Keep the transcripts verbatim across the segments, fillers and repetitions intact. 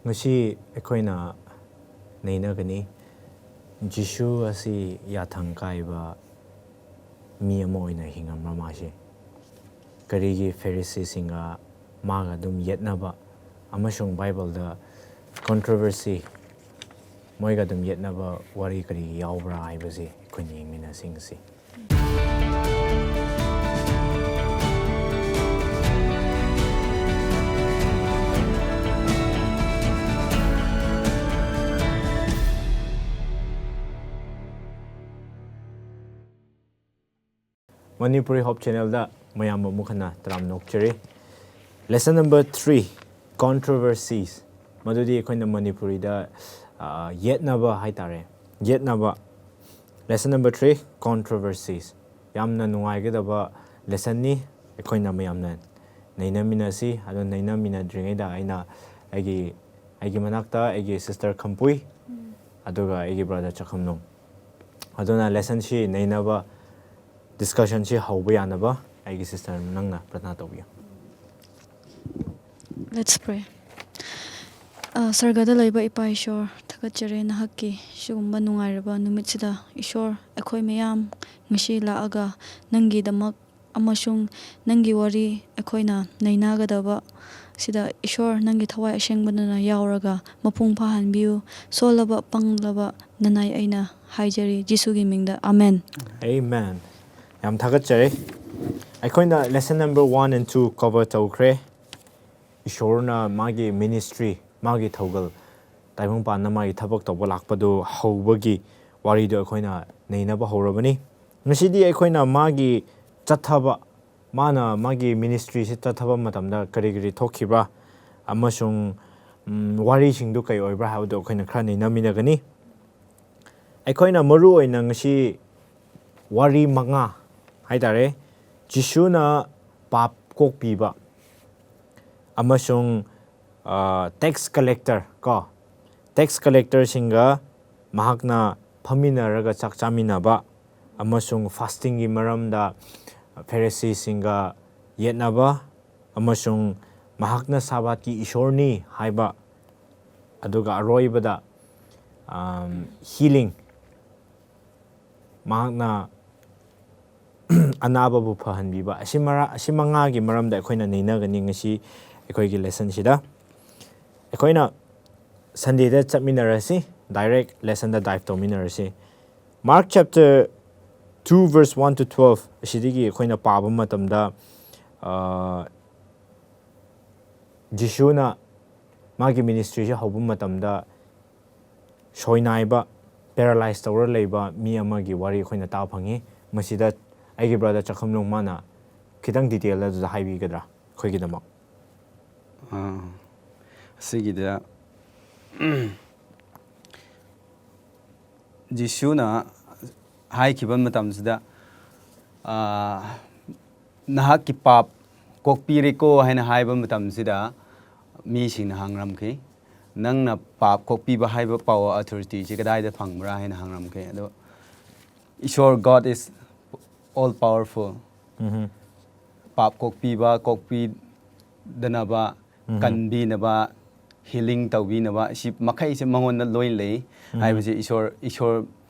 ꯉꯁꯤ ꯑꯩꯈꯣꯏꯅ ꯅꯩꯅꯒꯅꯤ, ꯖꯤꯁꯨ ꯑꯁꯤ ꯌꯥꯊꯪ ꯀꯥꯏꯕ ꯃꯤ ꯑꯃ ꯑꯣꯏꯅ ꯍꯤꯡꯉꯝꯕ꯭ꯔꯥ ꯃꯥꯁꯦ? ꯀꯔꯤꯒꯤ ꯐꯦꯔꯤꯁꯤꯁꯤꯡꯒ ꯃꯥꯒ ꯑꯗꯨꯝ ꯌꯦꯠꯅꯕ ꯑꯃꯁꯨꯡ ꯕꯥꯏꯕꯜꯗ controversy, ꯃꯣꯏꯒ ꯑꯗꯨꯝ ꯌꯦꯠꯅꯕ ꯋꯥꯔꯤ ꯀꯔꯤ ꯌꯥꯎꯕ꯭ꯔꯥ ꯍꯥꯏꯕꯁꯤ ꯑꯩꯈꯣꯏꯅ ꯌꯦꯡꯃꯤꯟꯅꯁꯤ ꯉꯁꯤ꯫ Manipuri Hope Channelꯗ ꯃꯌꯥꯝꯕꯨ ꯑꯃꯨꯛ ꯍꯟꯅ ꯇꯔꯥꯝꯅ ꯑꯣꯛꯆꯔꯤ꯫ Lesson number three, controversies꯫ ꯃꯗꯨꯗꯤ ꯑꯩꯈꯣꯏꯅ ꯃꯅꯤꯄꯨꯔꯤꯗ, ꯑ, ꯌꯦꯠꯅꯕ ꯍꯥꯏꯇꯥꯔꯦ, ꯌꯦꯠꯅꯕ꯫ Lesson number three, controversies꯫ ꯌꯥꯝꯅ ꯅꯨꯡꯉꯥꯏꯒꯗꯕ lessonꯅꯤ꯫ ꯑꯩꯈꯣꯏꯅ ꯃꯌꯥꯝꯅ ꯅꯩꯅꯃꯤꯟꯅꯁꯤ꯫ ꯑꯗꯣ ꯅꯩꯅꯃꯤꯟꯅꯗ꯭ꯔꯤꯉꯩꯗ ꯑꯩꯅ ꯑꯩꯒꯤ, ꯑꯩꯒꯤ ꯃꯅꯥꯛꯇ ꯑꯩꯒꯤ sister ꯈꯝꯄꯨꯏ, ꯑꯗꯨꯒ ꯑꯩꯒꯤ brother ꯆꯈꯝꯅꯨꯡ꯫ ꯑꯗꯨꯅ lessonꯁꯤ ꯅꯩꯅꯕ, discussionꯁꯤ ꯍꯧꯕ ꯌꯥꯅꯕ ꯑꯩꯒꯤ sister ꯅꯪꯅ ꯄ꯭ꯔꯊꯅꯥ ꯇꯧꯕꯤꯌꯨ꯫ Let's pray. ꯑ, ꯁꯔꯒꯗ ꯂꯩꯕ ꯏꯄꯥ ꯏꯁꯣꯔ, ꯊꯥꯒꯠꯆꯔꯦ ꯅꯍꯥꯛꯀꯤ ꯁꯤꯒꯨꯝꯕ ꯅꯨꯡꯉꯥꯏꯔꯕ ꯅꯨꯃꯤꯠꯁꯤꯗ꯫ ꯏꯁꯣꯔ, ꯑꯩꯈꯣꯏ ꯃꯌꯥꯝ ꯉꯁꯤ ꯂꯥꯛꯑꯒ ꯅꯪꯒꯤꯗꯃꯛ ꯑꯃꯁꯨꯡ ꯅꯪꯒꯤ ꯋꯥꯔꯤ ꯑꯩꯈꯣꯏꯅ ꯅꯩꯅꯒꯗꯕ ꯁꯤꯗ, ꯏꯁꯣꯔ, ꯅꯪꯒꯤ ꯊꯋꯥꯏ ꯑꯁꯦꯡꯕꯗꯨꯅ ꯌꯥꯎꯔꯒ ꯃꯄꯨꯡ ꯐꯥꯍꯟꯕꯤꯌꯨ꯫ ꯁꯣꯜꯂꯕ ꯄꯪꯂꯕ ꯅꯅꯥꯏ ꯑꯩꯅ ꯍꯥꯏꯖꯔꯤ ꯖꯤꯁꯨꯒꯤ ꯃꯤꯡꯗ, ꯑꯃꯦꯟ꯫ Amen꯫ ꯌꯥꯝ ꯊꯥꯒꯠꯆꯔꯤ꯫ ꯑꯩꯈꯣꯏꯅ lesson number one and two cover ꯇꯧꯈ꯭ꯔꯦ꯫ ꯏꯁꯣꯔꯅ ꯃꯥꯒꯤ ministry, ꯃꯥꯒꯤ ꯊꯧꯒꯜ, ꯇꯥꯏꯕꯪꯄꯥꯟꯗ ꯃꯥꯒꯤ ꯊꯕꯛ ꯇꯧꯕ ꯂꯥꯛꯄꯗꯨ ꯍꯧꯕꯒꯤ ꯋꯥꯔꯤꯗꯨ ꯑꯩꯈꯣꯏꯅ ꯅꯩꯅꯕ ꯍꯧꯔꯕꯅꯤ꯫ ꯉꯁꯤꯗꯤ ꯑꯩꯈꯣꯏꯅ ꯃꯥꯒꯤ ꯆꯠꯊꯕ, ꯃꯥꯅ ꯃꯥꯒꯤ ministryꯁꯤ ꯆꯠꯊꯕ ꯃꯇꯝꯗ ꯀꯔꯤ ꯀꯔꯤ ꯊꯣꯛꯈꯤꯕ꯭ꯔꯥ ꯑꯃꯁꯨꯡ, ꯎꯝ, ꯋꯥꯔꯤꯁꯤꯡꯗꯨ ꯀꯩ ꯑꯣꯏꯕ꯭ꯔꯥ ꯍꯥꯏꯕꯗꯨ ꯑꯩꯈꯣꯏꯅ ꯈꯔ ꯅꯩꯅꯃꯤꯟꯅꯒꯅꯤ꯫ ꯑꯩꯈꯣꯏꯅ ꯃꯔꯨ ꯑꯣꯏꯅ ꯉꯁꯤ ꯋꯥꯔꯤ ꯃꯉꯥ ꯍꯥꯏꯇꯥꯔꯦ, ꯖꯤꯁꯨꯅ ꯄꯥꯞ ꯀꯣꯛꯄꯤꯕ ꯑꯃꯁꯨꯡ, ꯑ, tax collector ꯀꯣ, tax collectorꯁꯤꯡꯒ ꯃꯍꯥꯛꯅ ꯐꯝꯃꯤꯟꯅꯔꯒ ꯆꯥꯛ ꯆꯥꯃꯤꯟꯅꯕ ꯑꯃꯁꯨꯡ fastingꯒꯤ ꯃꯔꯝꯗ ꯐꯦꯔꯤꯁꯤꯁꯤꯡꯒ ꯌꯦꯠꯅꯕ ꯑꯃꯁꯨꯡ ꯃꯍꯥꯛꯅ ꯁꯥꯕꯥꯠꯀꯤ ꯏꯁꯣꯔꯅꯤ ꯍꯥꯏꯕ ꯑꯗꯨꯒ ꯑꯔꯣꯏꯕꯗ healing, ꯃꯍꯥꯛꯅ ꯑꯅꯥꯕꯕꯨ ꯐꯍꯟꯕꯤꯕ꯫ ꯑꯁꯤ ꯃꯔ-, ꯑꯁꯤ ꯃꯉꯥꯒꯤ ꯃꯔꯝꯗ ꯑꯩꯈꯣꯏꯅ ꯅꯩꯅꯒꯅꯤ ꯉꯁꯤ ꯑꯩꯈꯣꯏꯒꯤ lessonꯁꯤꯗ꯫ ꯑꯩꯈꯣꯏꯅ Sundayꯗ ꯆꯠꯃꯤꯟꯅꯔꯁꯤ, direct lessonꯗ dive ꯇꯧꯃꯤꯟꯅꯔꯁꯤ꯫ Mark chapter two verse one to twelve ꯑꯁꯤꯗꯒꯤ ꯑꯩꯈꯣꯏꯅ ꯄꯥꯕ ꯃꯇꯝꯗ, ꯑ, ꯖꯤꯁꯨꯅ ꯃꯥꯒꯤ ministryꯁꯦ ꯍꯧꯕ ꯃꯇꯝꯗ ꯁꯣꯏꯅꯥꯏꯕ, paralyze ꯇꯧꯔ ꯂꯩꯕ ꯃꯤ ꯑꯃꯒꯤ ꯋꯥꯔꯤ ꯑꯩꯈꯣꯏꯅ ꯇꯥꯕ ꯐꯪꯉꯤ꯫ ꯃꯁꯤꯗ ꯑꯩꯒꯤ brother ꯆꯈꯝꯂꯨꯡ ꯃꯥꯅ ꯈꯤꯇꯪ detailꯗ ꯑꯗꯨꯗ ꯍꯥꯏꯕꯤꯒꯗ꯭ꯔꯥ ꯑꯩꯈꯣꯏꯒꯤꯗꯃꯛ? ꯑꯥ, ꯑꯁꯤꯒꯤꯗ ꯖꯤꯁꯨꯅ ꯍꯥꯏꯈꯤꯕ ꯃꯇꯝꯁꯤꯗ, ꯑꯥ, "ꯅꯍꯥꯛꯀꯤ ꯄꯥꯞ ꯀꯣꯛꯄꯤꯔꯦꯀꯣ" ꯍꯥꯏꯅ ꯍꯥꯏꯕ ꯃꯇꯝꯁꯤꯗ ꯃꯤꯁꯤꯡꯅ ꯍꯪꯔꯝꯈꯤ, "ꯅꯪꯅ ꯄꯥꯞ ꯀꯣꯛꯄꯤꯕ ꯍꯥꯏꯕ power, authorityꯁꯤ ꯀꯗꯥꯏꯗ ꯐꯪꯕ꯭ꯔꯥ?" ꯍꯥꯏꯅ ꯍꯪꯔꯝꯈꯤ꯫ ꯑꯗꯣ ꯏꯁꯣꯔ, God is all powerful꯫ ꯄꯥꯞ ꯀꯣꯛꯄꯤꯕ, ꯀꯣꯛꯄꯤꯗꯅꯕ, ꯀꯟꯕꯤꯅꯕ, healing ꯇꯧꯕꯤꯅꯕ, ꯁꯤ ꯃꯈꯩꯁꯦ ꯃꯉꯣꯟꯗ ꯂꯣꯏ ꯂꯩ ꯍꯥꯏꯕꯁꯦ ꯏꯁꯣꯔ, ꯏꯁꯣꯔ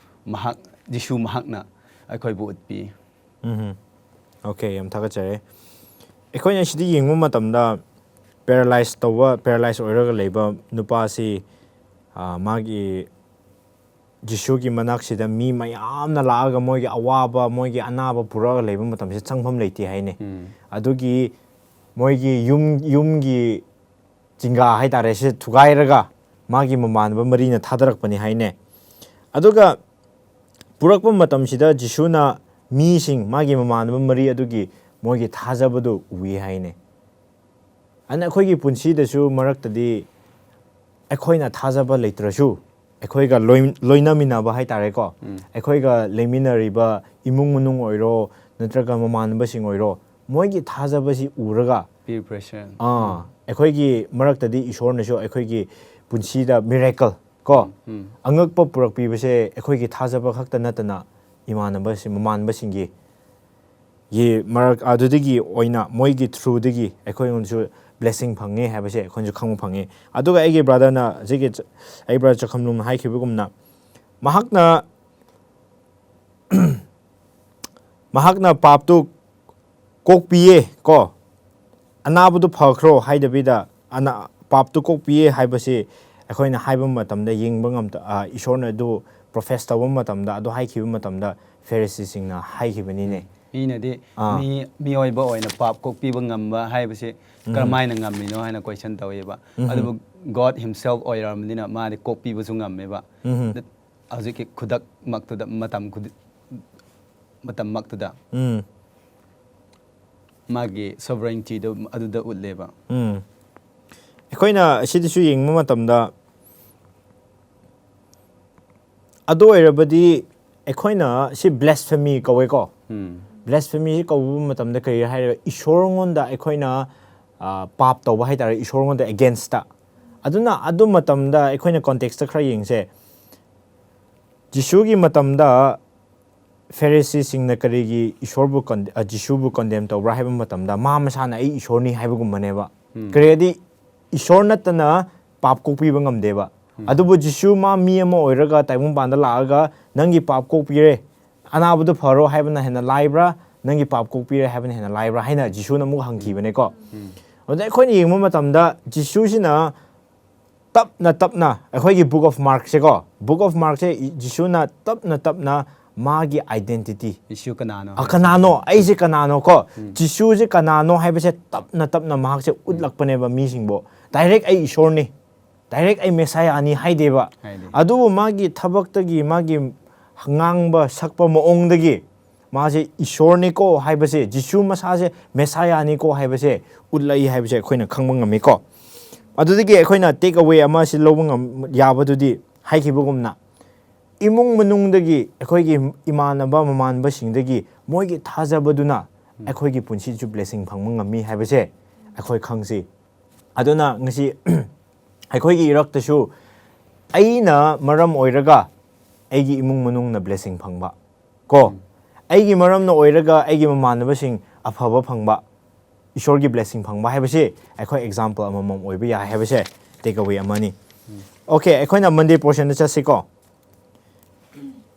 ꯃꯍꯥꯛ, ꯖꯤꯁꯨ ꯃꯍꯥꯛꯅ ꯑꯩꯈꯣꯏꯕꯨ ꯎꯠꯄꯤ꯫ ꯎꯝ꯫ Okay, ꯌꯥꯝ ꯊꯥꯒꯠꯆꯔꯤ꯫ ꯑꯩꯈꯣꯏꯅ ꯁꯤꯗ ꯌꯦꯡꯕ ꯃꯇꯝꯗ paralyze ꯇꯧꯕ, paralyze ꯑꯣꯏꯔꯒ ꯂꯩꯕ ꯅꯨꯄꯥꯁꯤ, ꯑ, ꯃꯥꯒꯤ ꯖꯤꯁꯨꯒꯤ ꯃꯅꯥꯛꯁꯤꯗ ꯃꯤ ꯃꯌꯥꯝꯅ ꯂꯥꯛꯑꯒ ꯃꯣꯏꯒꯤ ꯑꯋꯥꯕ, ꯃꯣꯏꯒꯤ ꯑꯅꯥꯕ ꯄꯨꯔꯛꯑꯒ ꯂꯩꯕ ꯃꯇꯝꯁꯤꯗ ꯆꯪꯐꯝ ꯂꯩꯇꯦ ꯍꯥꯏꯅꯦ꯫ ꯑꯗꯨꯒꯤ ꯃꯣꯏꯒꯤ ꯌꯨꯝ, ꯌꯨꯝꯒꯤ ꯆꯤꯡꯒꯥ ꯍꯥꯏꯇꯥꯔꯦ, ꯁꯤ ꯊꯨꯒꯥꯏꯔꯒ ꯃꯥꯒꯤ ꯃꯃꯥꯟꯅꯕ ꯃꯔꯤꯅ ꯊꯥꯗꯔꯛꯄꯅꯤ ꯍꯥꯏꯅꯦ꯫ ꯑꯗꯨꯒ ꯄꯨꯔꯛꯄ ꯃꯇꯝꯁꯤꯗ ꯖꯤꯁꯨꯅ ꯃꯤꯁꯤꯡ, ꯃꯥꯒꯤ ꯃꯃꯥꯟꯅꯕ ꯃꯔꯤ ꯑꯗꯨꯒꯤ ꯃꯣꯏꯒꯤ ꯊꯥꯖꯕꯗꯨ ꯎꯏ ꯍꯥꯏꯅꯦ꯫ ꯑꯗꯨꯅ ꯑꯩꯈꯣꯏꯒꯤ ꯄꯨꯟꯁꯤꯗꯁꯨ ꯃꯔꯛꯇꯗꯤ ꯑꯩꯈꯣꯏꯅ ꯊꯥꯖꯕ ꯂꯩꯇ꯭ꯔꯁꯨ, ꯑꯩꯈꯣꯏꯒ ꯂꯣꯏ-, ꯂꯣꯏꯅꯃꯤꯟꯅꯕ ꯍꯥꯏꯇꯥꯔꯦꯀꯣ, ꯑꯩꯈꯣꯏꯒ ꯂꯩꯃꯤꯟꯅꯔꯤꯕ ꯏꯃꯨꯡ ꯃꯅꯨꯡ ꯑꯣꯏꯔꯣ, ꯅꯠꯇ꯭ꯔꯒ ꯃꯃꯥꯟꯅꯕꯁꯤꯡ ꯑꯣꯏꯔꯣ, ꯃꯣꯏꯒꯤ ꯊꯥꯖꯕꯁꯤ ꯎꯔꯒ, Peer pressure꯫ ꯑꯥ, ꯑꯩꯈꯣꯏꯒꯤ ꯃꯔꯛꯇꯗꯤ ꯏꯁꯣꯔꯅꯁꯨ ꯑꯩꯈꯣꯏꯒꯤ ꯄꯨꯟꯁꯤꯗ miracle ꯀꯣ, ꯑꯉꯛꯄ ꯄꯨꯔꯛꯄꯤꯕꯁꯦ ꯑꯩꯈꯣꯏꯒꯤ ꯊꯥꯖꯕ ꯈꯛꯇ ꯅꯠꯇꯅ ꯏꯃꯥꯟꯅꯕꯁꯤꯡ, ꯃꯃꯥꯟꯅꯕꯁꯤꯡꯒꯤ ꯒꯤ ꯃꯔꯛ ꯑꯗꯨꯗꯒꯤ ꯑꯣꯏꯅ ꯃꯣꯏꯒꯤ throughꯗꯒꯤ ꯑꯩꯈꯣꯏꯉꯣꯟꯗꯁꯨ blessing ꯐꯪꯉꯦ ꯍꯥꯏꯕꯁꯦ ꯑꯩꯈꯣꯏꯅꯁꯨ ꯈꯪꯕ ꯐꯪꯉꯦ꯫ ꯑꯗꯨꯒ ꯑꯩꯒꯤ brotherꯅ, ꯍꯧꯖꯤꯛꯀꯤ ꯆ-, ꯑꯩ brother ꯆꯈꯝꯂꯨꯝꯅ ꯍꯥꯏꯈꯤꯕꯒꯨꯝꯅ, ꯃꯍꯥꯛꯅ ꯃꯍꯥꯛꯅ ꯄꯥꯞꯇꯨ ꯀꯣꯛꯄꯤꯌꯦ ꯀꯣ, ꯑꯅꯥꯕꯗꯨ ꯐꯈ꯭ꯔꯣ ꯍꯥꯏꯗꯕꯤꯗ ꯑꯅꯥ-, ꯄꯥꯞꯇꯨ ꯀꯣꯛꯄꯤꯌꯦ ꯍꯥꯏꯕꯁꯤ ꯑꯩꯈꯣꯏꯅ ꯍꯥꯏꯕ ꯃꯇꯝꯗ, ꯌꯦꯡꯕ ꯉꯝꯇ-, ꯑ, ꯏꯁꯣꯔꯅ ꯑꯗꯨ profess ꯇꯧꯕ ꯃꯇꯝꯗ, ꯑꯗꯨ ꯍꯥꯏꯈꯤꯕ ꯃꯇꯝꯗ ꯐꯦꯔꯤꯁꯤꯁꯤꯡꯅ ꯍꯥꯏꯈꯤꯕꯅꯤꯅꯦ꯫ ꯃꯤꯅꯗꯤ ꯑꯥ꯫ ꯃꯤ ꯃꯤꯑꯣꯏꯕ ꯑꯣꯏꯅ ꯄꯥꯞ ꯀꯣꯛꯄꯤꯕ ꯉꯝꯕ ꯍꯥꯏꯕꯁꯤ ꯀꯔꯝꯍꯥꯏꯅ ꯉꯝꯃꯤꯅꯣ ꯍꯥꯏꯅ question ꯇꯧꯋꯦꯕ꯫ ꯑꯗꯨꯕꯨ God himself ꯑꯣꯏꯔꯕꯅꯤꯅ ꯃꯥꯗꯤ ꯀꯣꯛꯄꯤꯕꯁꯨ ꯉꯝꯃꯦꯕ꯫ ꯎꯝ꯫ ꯍꯧꯖꯤꯛꯀꯤ ꯈꯨꯗꯛꯃꯛꯇꯨꯗ, ꯃꯇꯝ ꯈꯨꯗꯤ-, ꯃꯇꯝꯃꯛꯇꯨꯗ ꯎꯝ꯫ ꯃꯥꯒꯤ sovereigntyꯗꯣ ꯑꯗꯨꯗ ꯎꯠꯂꯦꯕ꯫ ꯎꯝ꯫ ꯑꯩꯈꯣꯏꯅ ꯑꯁꯤꯗꯁꯨ ꯌꯦꯡꯕ ꯃꯇꯝꯗ, ꯑꯗꯨ ꯑꯣꯏꯔꯕꯗꯤ ꯑꯩꯈꯣꯏꯅ ꯁꯤ blasphemy ꯀꯧꯋꯦꯀꯣ꯫ ꯎꯝ꯫ Blasphemyꯁꯤ ꯀꯧꯕ ꯃꯇꯝꯗ ꯀꯔꯤ ꯍꯥꯏꯔꯦ? ꯏꯁꯣꯔꯉꯣꯟꯗ ꯑꯩꯈꯣꯏꯅ, ꯑ, ꯄꯥꯞ ꯇꯧꯕ ꯍꯥꯏꯇꯥꯔꯦ, ꯏꯁꯣꯔꯉꯣꯟꯗ againstꯇ꯫ ꯑꯗꯨꯅ ꯑꯗꯨ ꯃꯇꯝꯗ ꯑꯩꯈꯣꯏꯅ contextꯇ ꯈꯔ ꯌꯦꯡꯁꯦ꯫ ꯖꯤꯁꯨꯒꯤ ꯃꯇꯝꯗ ꯐꯦꯔꯤꯁꯤꯁꯤꯡꯅ ꯀꯔꯤꯒꯤ ꯏꯁꯣꯔꯕꯨ ꯀꯟ-, ꯑ, ꯖꯤꯁꯨꯕꯨ condemn ꯇꯧꯕ꯭ꯔꯥ ꯍꯥꯏꯕ ꯃꯇꯝꯗ, ꯃꯥ ꯃꯁꯥꯅ "ꯑꯩ ꯏꯁꯣꯔꯅꯤ" ꯍꯥꯏꯕꯒꯨꯝꯕꯅꯦꯕ꯫ ꯀꯔꯤꯗꯤ ꯏꯁꯣꯔ ꯅꯠꯇꯅ ꯄꯥꯞ ꯀꯣꯛꯄꯤꯕ ꯉꯝꯗꯦꯕ꯫ ꯑꯗꯨꯕꯨ ꯖꯤꯁꯨ ꯃꯥ ꯃꯤ ꯑꯃ ꯑꯣꯏꯔꯒ ꯇꯥꯏꯕꯪꯄꯥꯟꯗ ꯂꯥꯛꯑꯒ "ꯅꯪꯒꯤ ꯄꯥꯞ ꯀꯣꯛꯄꯤꯔꯦ, ꯑꯅꯥꯕꯗꯨ ꯐꯔꯣ" ꯍꯥꯏꯕꯅ ꯍꯦꯟꯅ ꯂꯥꯏꯕ꯭ꯔꯥ, "ꯅꯪꯒꯤ ꯄꯥꯞ ꯀꯣꯛꯄꯤꯔꯦ" ꯍꯥꯏꯕꯅ ꯍꯦꯟꯅ ꯂꯥꯏꯕ꯭ꯔꯥ ꯍꯥꯏꯅ ꯖꯤꯁꯨꯅ ꯑꯃꯨꯛ ꯍꯪꯈꯤꯕꯅꯦꯀꯣ꯫ ꯑꯗꯨꯗ ꯑꯩꯈꯣꯏꯅ ꯌꯦꯡꯕ ꯃꯇꯝꯗ ꯖꯤꯁꯨꯁꯤꯅ ꯇꯞꯅ ꯇꯞꯅ, ꯑꯩꯈꯣꯏꯒꯤ Book of Markꯁꯦꯀꯣ, Book of Markꯁꯦ ꯖꯤꯁꯨꯅ ꯇꯞꯅ ꯇꯞꯅ ꯃꯥꯒꯤ identity, ꯖꯤꯁꯨ ꯀꯅꯥꯅꯣ? ꯑ, ꯀꯅꯥꯅꯣ, ꯑꯩꯁꯦ ꯀꯅꯥꯅꯣ ꯀꯣ, ꯖꯤꯁꯨꯁꯦ ꯀꯅꯥꯅꯣ ꯍꯥꯏꯕꯁꯦ ꯇꯞꯅ ꯇꯞꯅ ꯃꯍꯥꯛꯁꯦ ꯎꯠꯂꯛꯄꯅꯦꯕ ꯃꯤꯁꯤꯡꯕꯨ꯫ Direct "ꯑꯩ ꯏꯁꯣꯔꯅꯤ", direct "ꯑꯩ ꯃꯦꯁꯥꯌꯥꯅꯤ" ꯍꯥꯏꯗꯦꯕ꯫ ꯍꯥꯏꯗꯦ꯫ ꯑꯗꯨꯕꯨ ꯃꯥꯒꯤ ꯊꯕꯛꯇꯒꯤ, ꯃꯥꯒꯤ ꯉꯥꯡꯕ ꯁꯛꯄ ꯃꯑꯣꯡꯗꯒꯤ ꯃꯥꯁꯦ ꯏꯁꯣꯔꯅꯤꯀꯣ ꯍꯥꯏꯕꯁꯦ, ꯖꯤꯁꯨ ꯃꯁꯥꯁꯦ ꯃꯦꯁꯥꯌꯥꯅꯤꯀꯣ ꯍꯥꯏꯕꯁꯦ ꯎꯠꯂꯛꯏ ꯍꯥꯏꯕꯁꯦ ꯑꯩꯈꯣꯏꯅ ꯈꯪꯕ ꯉꯝꯃꯤꯀꯣ꯫ ꯑꯗꯨꯗꯒꯤ ꯑꯩꯈꯣꯏꯅ take away ꯑꯃ ꯁꯤ ꯂꯧꯕ ꯉꯝ-, ꯌꯥꯕꯗꯨꯗꯤ, ꯍꯥꯏꯈꯤꯕꯒꯨꯝꯅ, ꯏꯃꯨꯡ ꯃꯅꯨꯡꯗꯒꯤ, ꯑꯩꯈꯣꯏꯒꯤ ꯏꯃꯥꯟꯅꯕ ꯃꯃꯥꯟꯅꯕꯁꯤꯡꯗꯒꯤ ꯃꯣꯏꯒꯤ ꯊꯥꯖꯕꯗꯨꯅ ꯑꯩꯈꯣꯏꯒꯤ ꯄꯨꯟꯁꯤꯁꯨ blessing ꯐꯪꯕ ꯉꯝꯃꯤ ꯍꯥꯏꯕꯁꯦ ꯑꯩꯈꯣꯏ ꯈꯪꯁꯤ꯫ ꯑꯗꯨꯅ ꯉꯁꯤ ꯑꯩꯈꯣꯏꯒꯤ ꯏꯔꯛꯇꯁꯨ ꯑꯩꯅ ꯃꯔꯝ ꯑꯣꯏꯔꯒ ꯑꯩꯒꯤ ꯏꯃꯨꯡ ꯃꯅꯨꯡꯅ blessing ꯐꯪꯕ ꯀꯣ, ꯑꯩꯒꯤ ꯃꯔꯝꯅ ꯑꯣꯏꯔꯒ ꯑꯩꯒꯤ ꯃꯃꯥꯟꯅꯕꯁꯤꯡ ꯑꯐꯕ ꯐꯪꯕ, ꯏꯁꯣꯔꯒꯤ blessing ꯐꯪꯕ ꯍꯥꯏꯕꯁꯤ ꯑꯩꯈꯣꯏ example ꯑꯃꯃꯝ ꯑꯣꯏꯕ ꯌꯥꯏ ꯍꯥꯏꯕꯁꯦ take away ꯑꯃꯅꯤ꯫ Okay, ꯑꯩꯈꯣꯏꯅ Monday portionꯗ ꯆꯠꯁꯤꯀꯣ꯫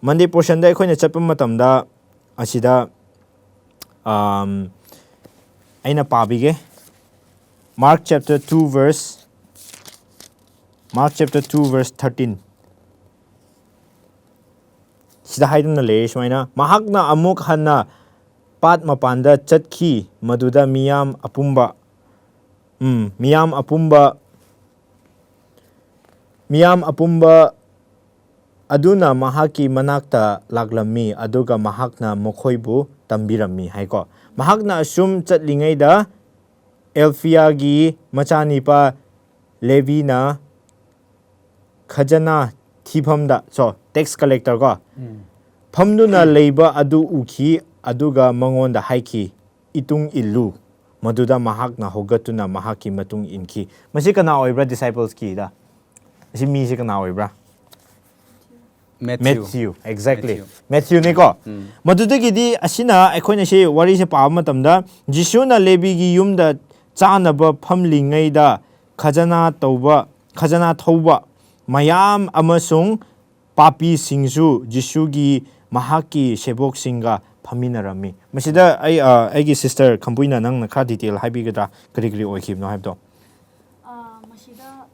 Monday portionꯗ ꯑꯩꯈꯣꯏꯅ ꯆꯠꯄ ꯃꯇꯝꯗ ꯑꯁꯤꯗ, um, ꯑꯩꯅ ꯄꯥꯕꯤꯒꯦ꯫ Mark chapter two verse, Mark chapter two verse thirteen꯫ ꯁꯤꯗ ꯍꯥꯏꯗꯨꯅ ꯂꯩꯔꯦ ꯁꯨꯃꯥꯏꯅ, ꯃꯍꯥꯛꯅ ꯑꯃꯨꯛ ꯍꯟꯅ ꯄꯥꯠ ꯃꯄꯥꯟꯗ ꯆꯠꯈꯤ, ꯃꯗꯨꯗ ꯃꯤꯌꯥꯝ ꯑꯄꯨꯝꯕ, ꯎꯝ, ꯃꯤꯌꯥꯝ ꯑꯄꯨꯝꯕ, ꯃꯤꯌꯥꯝ ꯑꯄꯨꯝꯕ ꯑꯗꯨꯅ ꯃꯍꯥꯛꯀꯤ ꯃꯅꯥꯛꯇ ꯂꯥꯛꯂꯝꯃꯤ, ꯑꯗꯨꯒ ꯃꯍꯥꯛꯅ ꯃꯈꯣꯏꯕꯨ ꯇꯝꯕꯤꯔꯝꯃꯤ ꯍꯥꯏꯀꯣ꯫ ꯃꯍꯥꯛꯅ ꯑꯁꯨꯝ ꯆꯠꯂꯤꯉꯩꯗ ꯑꯦꯜꯐꯤꯌꯥꯒꯤ ꯃꯆꯥꯅꯤꯄꯥ ꯂꯦꯕꯤꯅ ꯈꯖꯅꯥ ꯊꯤꯐꯝꯗ, so, tax collector ꯀꯣ, ꯎꯝ꯫ ꯐꯝꯗꯨꯅ ꯂꯩꯕ ꯑꯗꯨ ꯎꯈꯤ, ꯑꯗꯨꯒ ꯃꯉꯣꯟꯗ ꯍꯥꯏꯈꯤ, "ꯏꯇꯨꯡ ꯏꯜꯂꯨ"꯫ ꯃꯗꯨꯗ ꯃꯍꯥꯛꯅ ꯍꯧꯒꯠꯇꯨꯅ ꯃꯍꯥꯛꯀꯤ ꯃꯇꯨꯡ ꯏꯟꯈꯤ꯫ ꯃꯁꯤ ꯀꯅꯥ ꯑꯣꯏꯕ꯭ꯔꯥ disciplesꯀꯤꯗ? ꯑꯁꯤ ꯃꯤꯁꯤ ꯀꯅꯥ ꯑꯣꯏꯕ꯭ꯔꯥ? Matthew꯫ Matthew, exactly꯫ Matthew꯫ Matthewꯅꯤꯀꯣ? ꯎꯝ꯫ ꯃꯗꯨꯗꯒꯤꯗꯤ ꯑꯁꯤꯅ ꯑꯩꯈꯣꯏꯅ ꯁꯤ ꯋꯥꯔꯤꯁꯦ ꯄꯥꯕ ꯃꯇꯝꯗ, ꯖꯤꯁꯨꯅ ꯂꯦꯕꯤꯒꯤ ꯌꯨꯝꯗ ꯆꯥꯅꯕ ꯐꯝꯂꯤꯉꯩꯗ ꯈꯖꯅꯥ ꯇꯧꯕ, ꯈꯖꯅꯥ ꯊꯧꯕ ꯃꯌꯥꯝ ꯑꯃꯁꯨꯡ ꯄꯥꯄꯤꯁꯤꯡꯁꯨ ꯖꯤꯁꯨꯒꯤ ꯃꯍꯥꯛꯀꯤ ꯁꯦꯕꯣꯛꯁꯤꯡꯒ ꯐꯝꯃꯤꯟꯅꯔꯝꯃꯤ꯫ ꯃꯁꯤꯗ ꯑꯩ, ꯑ, ꯑꯩꯒꯤ sister ꯈꯝꯕꯨꯏꯅ ꯅꯪꯅ ꯈꯔ detail ꯍꯥꯏꯕꯤꯒꯗ꯭ꯔꯥ? ꯀꯔꯤ ꯀꯔꯤ ꯑꯣꯏꯈꯤꯕꯅꯣ ꯍꯥꯏꯕꯗꯣ? ꯑ, ꯃꯁꯤꯗ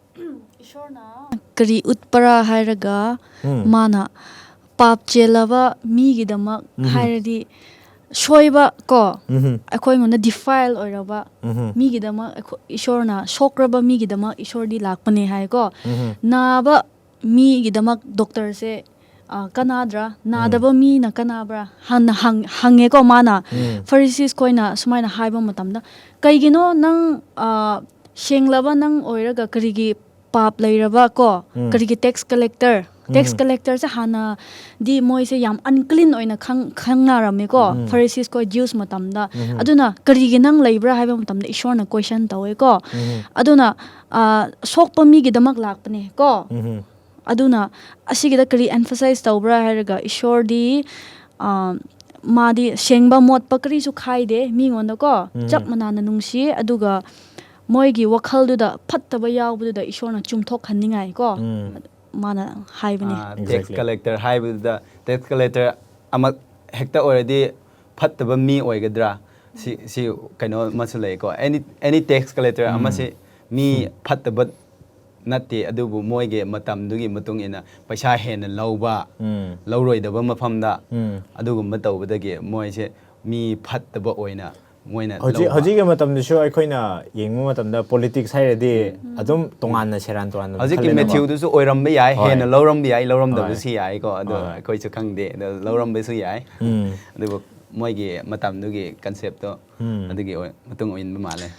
ꯏꯁꯣꯔꯅ ꯀꯔꯤ ꯎꯠꯄꯔꯥ ꯍꯥꯏꯔꯒ, ꯎꯝ꯫ ꯃꯥꯅ ꯄꯥꯞ ꯆꯦꯜꯂꯕ ꯃꯤꯒꯤꯗꯃꯛ ꯎꯝ꯫ ꯍꯥꯏꯔꯗꯤ, ꯁꯣꯏꯕ ꯀꯣ, ꯎꯝ꯫ ꯑꯩꯈꯣꯏꯉꯣꯟꯗ defile ꯑꯣꯏꯔꯕ ꯎꯝ꯫ ꯃꯤꯒꯤꯗꯃꯛ ꯑꯩꯈꯣꯏ, ꯏꯁꯣꯔꯅ ꯁꯣꯛꯈ꯭ꯔꯕ ꯃꯤꯒꯤꯗꯃꯛ ꯏꯁꯣꯔꯗꯤ ꯂꯥꯛꯄꯅꯦ ꯍꯥꯏꯀꯣ꯫ ꯎꯝ꯫ ꯅꯥꯕ ꯃꯤꯒꯤꯗꯃꯛ doctorꯁꯦ, ꯑ, ꯀꯅꯥꯗ꯭ꯔꯥ? ꯎꯝ꯫ ꯅꯥꯗꯕ ꯃꯤꯅ ꯀꯅꯥꯕ꯭ꯔꯥ? ꯍꯥꯟꯅ ꯍꯪ-, ꯍꯪꯉꯦꯀꯣ ꯃꯥꯅ꯫ ꯎꯝ꯫ Pharisees ꯈꯣꯏꯅ ꯁꯨꯃꯥꯏꯅ ꯍꯥꯏꯕ ꯃꯇꯝꯗ, "ꯀꯩꯒꯤꯅꯣ ꯅꯪ, ꯑ, ꯁꯦꯡꯂꯕ ꯅꯪ ꯑꯣꯏꯔꯒ ꯀꯔꯤꯒꯤ ꯄꯥꯞ ꯂꯩꯔꯕ ꯀꯣ? ꯎꯝ꯫ ꯀꯔꯤꯒꯤ tax collector?" Tax ꯎꯝ꯫ Collectorꯁꯦ ꯍꯥꯟꯅꯗꯤ ꯃꯣꯏꯁꯦ ꯌꯥꯝ unclean ꯑꯣꯏꯅ ꯈꯪ-, ꯈꯪꯅꯔꯝꯃꯦꯀꯣ, ꯎꯝ꯫ Pharisees ꯈꯣꯏ, Jews ꯃꯇꯝꯗ꯫ ꯎꯝ꯫ ꯑꯗꯨꯅ ꯀꯔꯤꯒꯤ ꯅꯪ ꯂꯩꯕ꯭ꯔꯥ ꯍꯥꯏꯕ ꯃꯇꯝꯗ ꯏꯁꯣꯔꯅ question ꯇꯧꯋꯦꯀꯣ꯫ ꯎꯝ꯫ ꯑꯗꯨꯅ, ꯑ, ꯁꯣꯛꯄ ꯃꯤꯒꯤꯗꯃꯛ ꯂꯥꯛꯄꯅꯦ ꯀꯣ꯫ ꯎꯝ꯫ ꯑꯗꯨꯅ ꯑꯁꯤꯒꯤꯗ ꯀꯔꯤ emphasize ꯇꯧꯕ꯭ꯔꯥ ꯍꯥꯏꯔꯒ, ꯏꯁꯣꯔꯗꯤ, ꯑ, ꯃꯥꯗꯤ ꯁꯦꯡꯕ ꯃꯣꯠꯄ ꯀꯔꯤꯁꯨ ꯈꯥꯏꯗꯦ ꯃꯤꯉꯣꯟꯗꯀꯣ꯫ ꯆꯞ ꯃꯥꯟꯅꯅ ꯅꯨꯡꯁꯤꯌꯦ꯫ ꯑꯗꯨꯒ ꯃꯣꯏꯒꯤ ꯋꯥꯈꯜꯗꯨꯗ ꯐꯠꯇꯕ ꯌꯥꯎꯕꯗꯨꯗ ꯏꯁꯣꯔꯅ ꯆꯨꯝꯊꯣꯛꯍꯟꯅꯤꯡꯉꯥꯏ ꯀꯣ꯫ ꯃꯥꯅ ꯍꯥꯏꯕꯅꯦ꯫ ꯇꯦꯛꯁ ꯀꯂꯦꯛꯇꯔ ꯍꯥꯏꯕꯗꯨꯗ, ꯇꯦꯛꯁ ꯀꯂꯦꯛꯇꯔ ꯑꯃ ꯍꯦꯛꯇ ꯑꯣꯏꯔꯗꯤ ꯐꯠꯇꯕ ꯃꯤ ꯑꯣꯏꯒꯗ꯭ꯔꯥ? ꯁꯤ ꯁꯤ ꯀꯩꯅꯣ ꯑꯃꯁꯨ ꯂꯩꯀꯣ꯫ ꯑꯦꯅꯤ ꯑꯦꯅꯤ ꯇꯦꯛꯁ ꯀꯂꯦꯛꯇꯔ ꯑꯃꯁꯤ ꯃꯤ ꯐꯠꯇꯕ ꯅꯠꯇꯦ, ꯑꯗꯨꯕꯨ ꯃꯣꯏꯒꯤ ꯃꯇꯝꯗꯨꯒꯤ ꯃꯇꯨꯡ ꯏꯟꯅ ꯄꯩꯁꯥ ꯍꯦꯟꯅ ꯂꯧꯕ, ꯂꯧꯔꯣꯏꯗꯕ ꯃꯐꯝꯗ ꯑꯗꯨꯒꯨꯝꯕ ꯇꯧꯕꯗꯒꯤ ꯃꯣꯏꯁꯦ ꯃꯤ ꯐꯠꯇꯕ ꯑꯣꯏꯅ ꯃꯣꯏꯅ ꯍꯧꯖꯤꯛ ꯂꯧꯕ꯫ ꯍꯧꯖꯤꯛꯀꯤ ꯃꯇꯝꯗꯁꯨ ꯑꯩꯈꯣꯏꯅ ꯌꯦꯡꯕ ꯃꯇꯝꯗ ꯄꯣꯂꯤꯇꯤꯛꯁ ꯍꯥꯏꯔꯗꯤ ꯑꯗꯨꯝ ꯇꯣꯉꯥꯟꯅ ꯁꯦꯔꯥꯟ ꯇꯨꯔꯥꯟꯅ ꯍꯧꯖꯤꯛꯀꯤ ꯈꯜꯂꯦꯅꯀꯣ꯫ ꯃꯦꯊ꯭ꯌꯨꯗꯨꯁꯨ ꯑꯣꯏꯔꯝꯕ ꯌꯥꯏ, ꯍꯣꯏ꯫ ꯍꯦꯟꯅ ꯂꯧꯔꯝꯕ ꯌꯥꯏ, ꯂꯧꯔꯝꯗꯕꯁꯨ ꯍꯣꯏ꯫ ꯌꯥꯏꯀꯣ꯫ ꯑꯗꯣ ꯍꯣꯏ꯫ ꯑꯩꯈꯣꯏꯁꯨ ꯈꯪꯗꯦ, ꯑꯗꯣ ꯂꯧꯔꯝꯕꯁꯨ ꯌꯥꯏ꯫ ꯎꯝ꯫ ꯑꯗꯨꯕꯨ ꯃꯣꯏꯒꯤ ꯃꯇꯝꯗꯨꯒꯤ ꯀꯟꯁꯦꯞꯇꯣ ꯎꯝ꯫ ꯑꯗꯨꯒꯤ ꯑꯣꯏ- ꯃꯇꯨꯡ ꯏꯟꯕ ꯃꯥꯜꯂꯦ꯫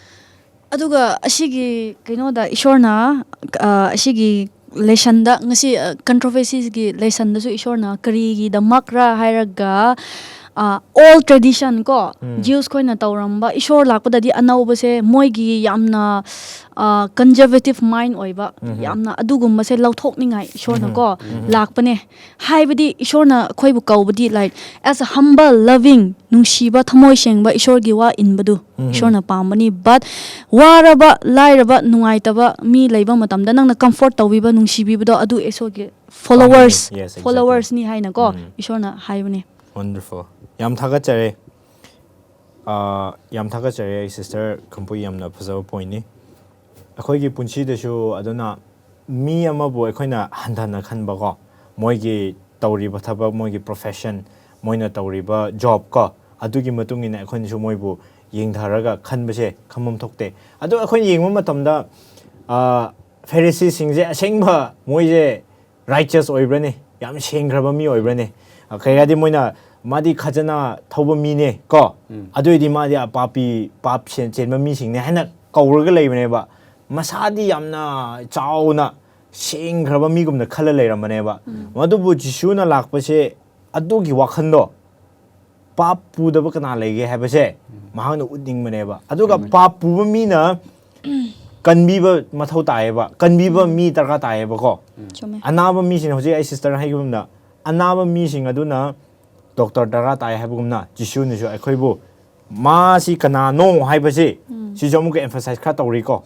ꯑꯗꯨꯒ ꯑꯁꯤꯒꯤ ꯀꯩꯅꯣꯗ ꯏꯁꯣꯔꯅ, ꯑ, ꯑꯁꯤꯒꯤ ꯂꯦꯁꯟꯗ, ꯉꯁꯤ, ꯑ, ꯀꯟꯇ꯭ꯔꯣꯚꯔꯁꯤꯒꯤ ꯂꯦꯁꯟꯗꯁꯨ ꯏꯁꯣꯔꯅ ꯀꯔꯤꯒꯤꯗꯃꯛꯔ ꯍꯥꯏꯔꯒ, ꯑ, ꯑꯣꯜ ꯇ꯭ꯔꯦꯗꯤꯁꯟ ꯀꯣ, ꯖ꯭ꯌꯨꯁ ꯈꯣꯏꯅ ꯇꯧꯔꯝꯕ, ꯏꯁꯣꯔ ꯂꯥꯛꯄꯗꯗꯤ ꯑꯅꯧꯕꯁꯦ ꯃꯣꯏꯒꯤ ꯌꯥꯝꯅ, ꯑ, ꯀꯟꯖꯔꯕꯦꯇꯤꯞ ꯃꯥꯏꯟ ꯑꯣꯏꯕ, ꯌꯥꯝꯅ ꯑꯗꯨꯒꯨꯝꯕꯁꯦ ꯂꯧꯊꯣꯛꯅꯤꯡꯉꯥꯏ ꯏꯁꯣꯔꯅ ꯀꯣ ꯂꯥꯛꯄꯅꯦ꯫ ꯍꯥꯏꯕꯗꯤ ꯏꯁꯣꯔꯅ ꯑꯩꯈꯣꯏꯕꯨ ꯀꯧꯕꯗꯤ, like, as a humble, loving, ꯅꯨꯡꯁꯤꯕ, ꯊꯃꯣꯏ ꯁꯦꯡꯕ, ꯏꯁꯣꯔꯒꯤ ꯋꯥ ꯏꯟꯕꯗꯨ ꯏꯁꯣꯔꯅ ꯄꯥꯝꯕꯅꯤ꯫ But ꯋꯥꯔꯕ, ꯂꯥꯏꯔꯕ, ꯅꯨꯡꯉꯥꯏꯇꯕ ꯃꯤ ꯂꯩꯕ ꯃꯇꯝꯗ ꯅꯪꯅ ꯀꯝꯐꯣꯔꯠ ꯇꯧꯕꯤꯕ, ꯅꯨꯡꯁꯤꯕꯤꯕꯗ, ꯑꯗꯨ ꯏꯁꯣꯔꯒꯤ ꯐꯣꯂꯣꯋꯔꯁ, Yes, exactly. ꯐꯣꯂꯣꯋꯔꯁꯅꯤ ꯍꯥꯏꯅꯀꯣ ꯎꯝ. ꯏꯁꯣꯔꯅ ꯍꯥꯏꯕꯅꯦ꯫ Wonderful. ꯌꯥꯝ ꯊꯥꯒꯠꯆꯔꯦ꯫ ꯑꯥ, ꯌꯥꯝ ꯊꯥꯒꯠꯆꯔꯦ ꯑꯩ ꯁꯤꯁꯇꯔ ꯈꯝꯄꯨ, ꯌꯥꯝꯅ ꯐꯖꯕ ꯄꯣꯏꯟꯠꯅꯤ꯫ ꯑꯩꯈꯣꯏꯒꯤ ꯄꯨꯟꯁꯤꯗꯁꯨ ꯑꯗꯨꯅ ꯃꯤ ꯑꯃꯕꯨ ꯑꯩꯈꯣꯏꯅ ꯍꯟꯊꯅ ꯈꯟꯕꯀꯣ, ꯃꯣꯏꯒꯤ ꯇꯧꯔꯤꯕ ꯊꯕꯛ, ꯃꯣꯏꯒꯤ ꯄ꯭ꯔꯣꯐꯦꯁꯟ, ꯃꯣꯏꯅ ꯇꯧꯔꯤꯕ ꯖꯣꯕ ꯀꯣ, ꯑꯗꯨꯒꯤ ꯃꯇꯨꯡ ꯏꯟꯅ ꯑꯩꯈꯣꯏꯅꯁꯨ ꯃꯣꯏꯕꯨ ꯌꯦꯡꯊꯔꯒ ꯈꯟꯕꯁꯦ ꯈꯟꯐꯝ ꯊꯣꯛꯇꯦ꯫ ꯑꯗꯣ ꯑꯩꯈꯣꯏꯅ ꯌꯦꯡꯕ ꯃꯇꯝꯗ, ꯑꯥ, ꯐꯦꯔꯤꯁꯤꯁꯤꯡꯁꯦ ꯑꯁꯦꯡꯕ ꯃꯣꯏꯁꯦ ꯔꯥꯏꯆꯁ ꯑꯣꯏꯕ꯭ꯔꯅꯦ? ꯌꯥꯝ ꯁꯦꯡꯈ꯭ꯔꯕ ꯃꯤ ꯑꯣꯏꯕ꯭ꯔꯅꯦ? ꯑ, ꯀꯩ ꯍꯥꯏꯗꯤ ꯃꯣꯏꯅ, "ꯃꯥꯗꯤ ꯈꯖꯅꯥ ꯊꯧꯕ ꯃꯤꯅꯦ ꯀꯣ, ꯑꯗꯨ ꯑꯣꯏꯗꯤ ꯃꯥꯗꯤ ꯑꯄꯥꯄꯤ, ꯄꯥꯞ ꯁꯦꯟ-, ꯆꯦꯟꯕ ꯃꯤꯁꯤꯡꯅꯦ" ꯍꯥꯏꯅ ꯀꯧꯔꯒ ꯂꯩꯕꯅꯦꯕ꯫ ꯃꯁꯥꯗꯤ ꯌꯥꯝꯅ ꯆꯥꯎꯅ ꯁꯦꯡꯈ꯭ꯔꯕ ꯃꯤꯒꯨꯝꯅ ꯈꯜꯂ ꯂꯩꯔꯝꯕꯅꯦꯕ꯫ ꯑꯗꯨꯕꯨ ꯖꯤꯁꯨꯅ ꯂꯥꯛꯄꯁꯦ ꯑꯗꯨꯒꯤ ꯋꯥꯈꯜꯗꯣ, ꯄꯥꯞ ꯄꯨꯗꯕ ꯀꯅꯥ ꯂꯩꯒꯦ ꯍꯥꯏꯕꯁꯦ ꯃꯍꯥꯛꯅ ꯎꯠꯅꯤꯡꯕꯅꯦꯕ꯫ ꯑꯗꯨꯒ ꯄꯥꯞ ꯄꯨꯕ ꯃꯤꯅ ꯀꯟꯕꯤꯕ ꯃꯊꯧ ꯇꯥꯏꯌꯦꯕ, ꯀꯟꯕꯤꯕ ꯃꯤ ꯗꯔꯀꯥꯔ ꯇꯥꯏꯌꯦꯕꯀꯣ꯫ ꯆꯨꯝꯃꯦ꯫ ꯑꯅꯥꯕ ꯃꯤꯁꯤꯡ, ꯍꯧꯖꯤꯛ ꯑꯩ ꯁꯤꯁꯇꯔꯅ ꯍꯥꯏꯈꯤꯕꯒꯨꯝꯅ, ꯑꯅꯥꯕ ꯃꯤꯁꯤꯡ ꯑꯗꯨꯅ ꯗꯣꯛꯇꯔ ꯗꯔꯀꯥꯔ ꯇꯥꯏ ꯍꯥꯏꯕꯒꯨꯝꯅ ꯖꯤꯁꯨꯅꯁꯨ ꯑꯩꯈꯣꯏꯕꯨ ꯃꯥꯁꯤ ꯀꯅꯥꯅꯣ ꯍꯥꯏꯕꯁꯤ ꯁꯤꯁꯨ ꯑꯃꯨꯛꯀ emphasize ꯈꯔ ꯇꯧꯔꯤꯀꯣ꯫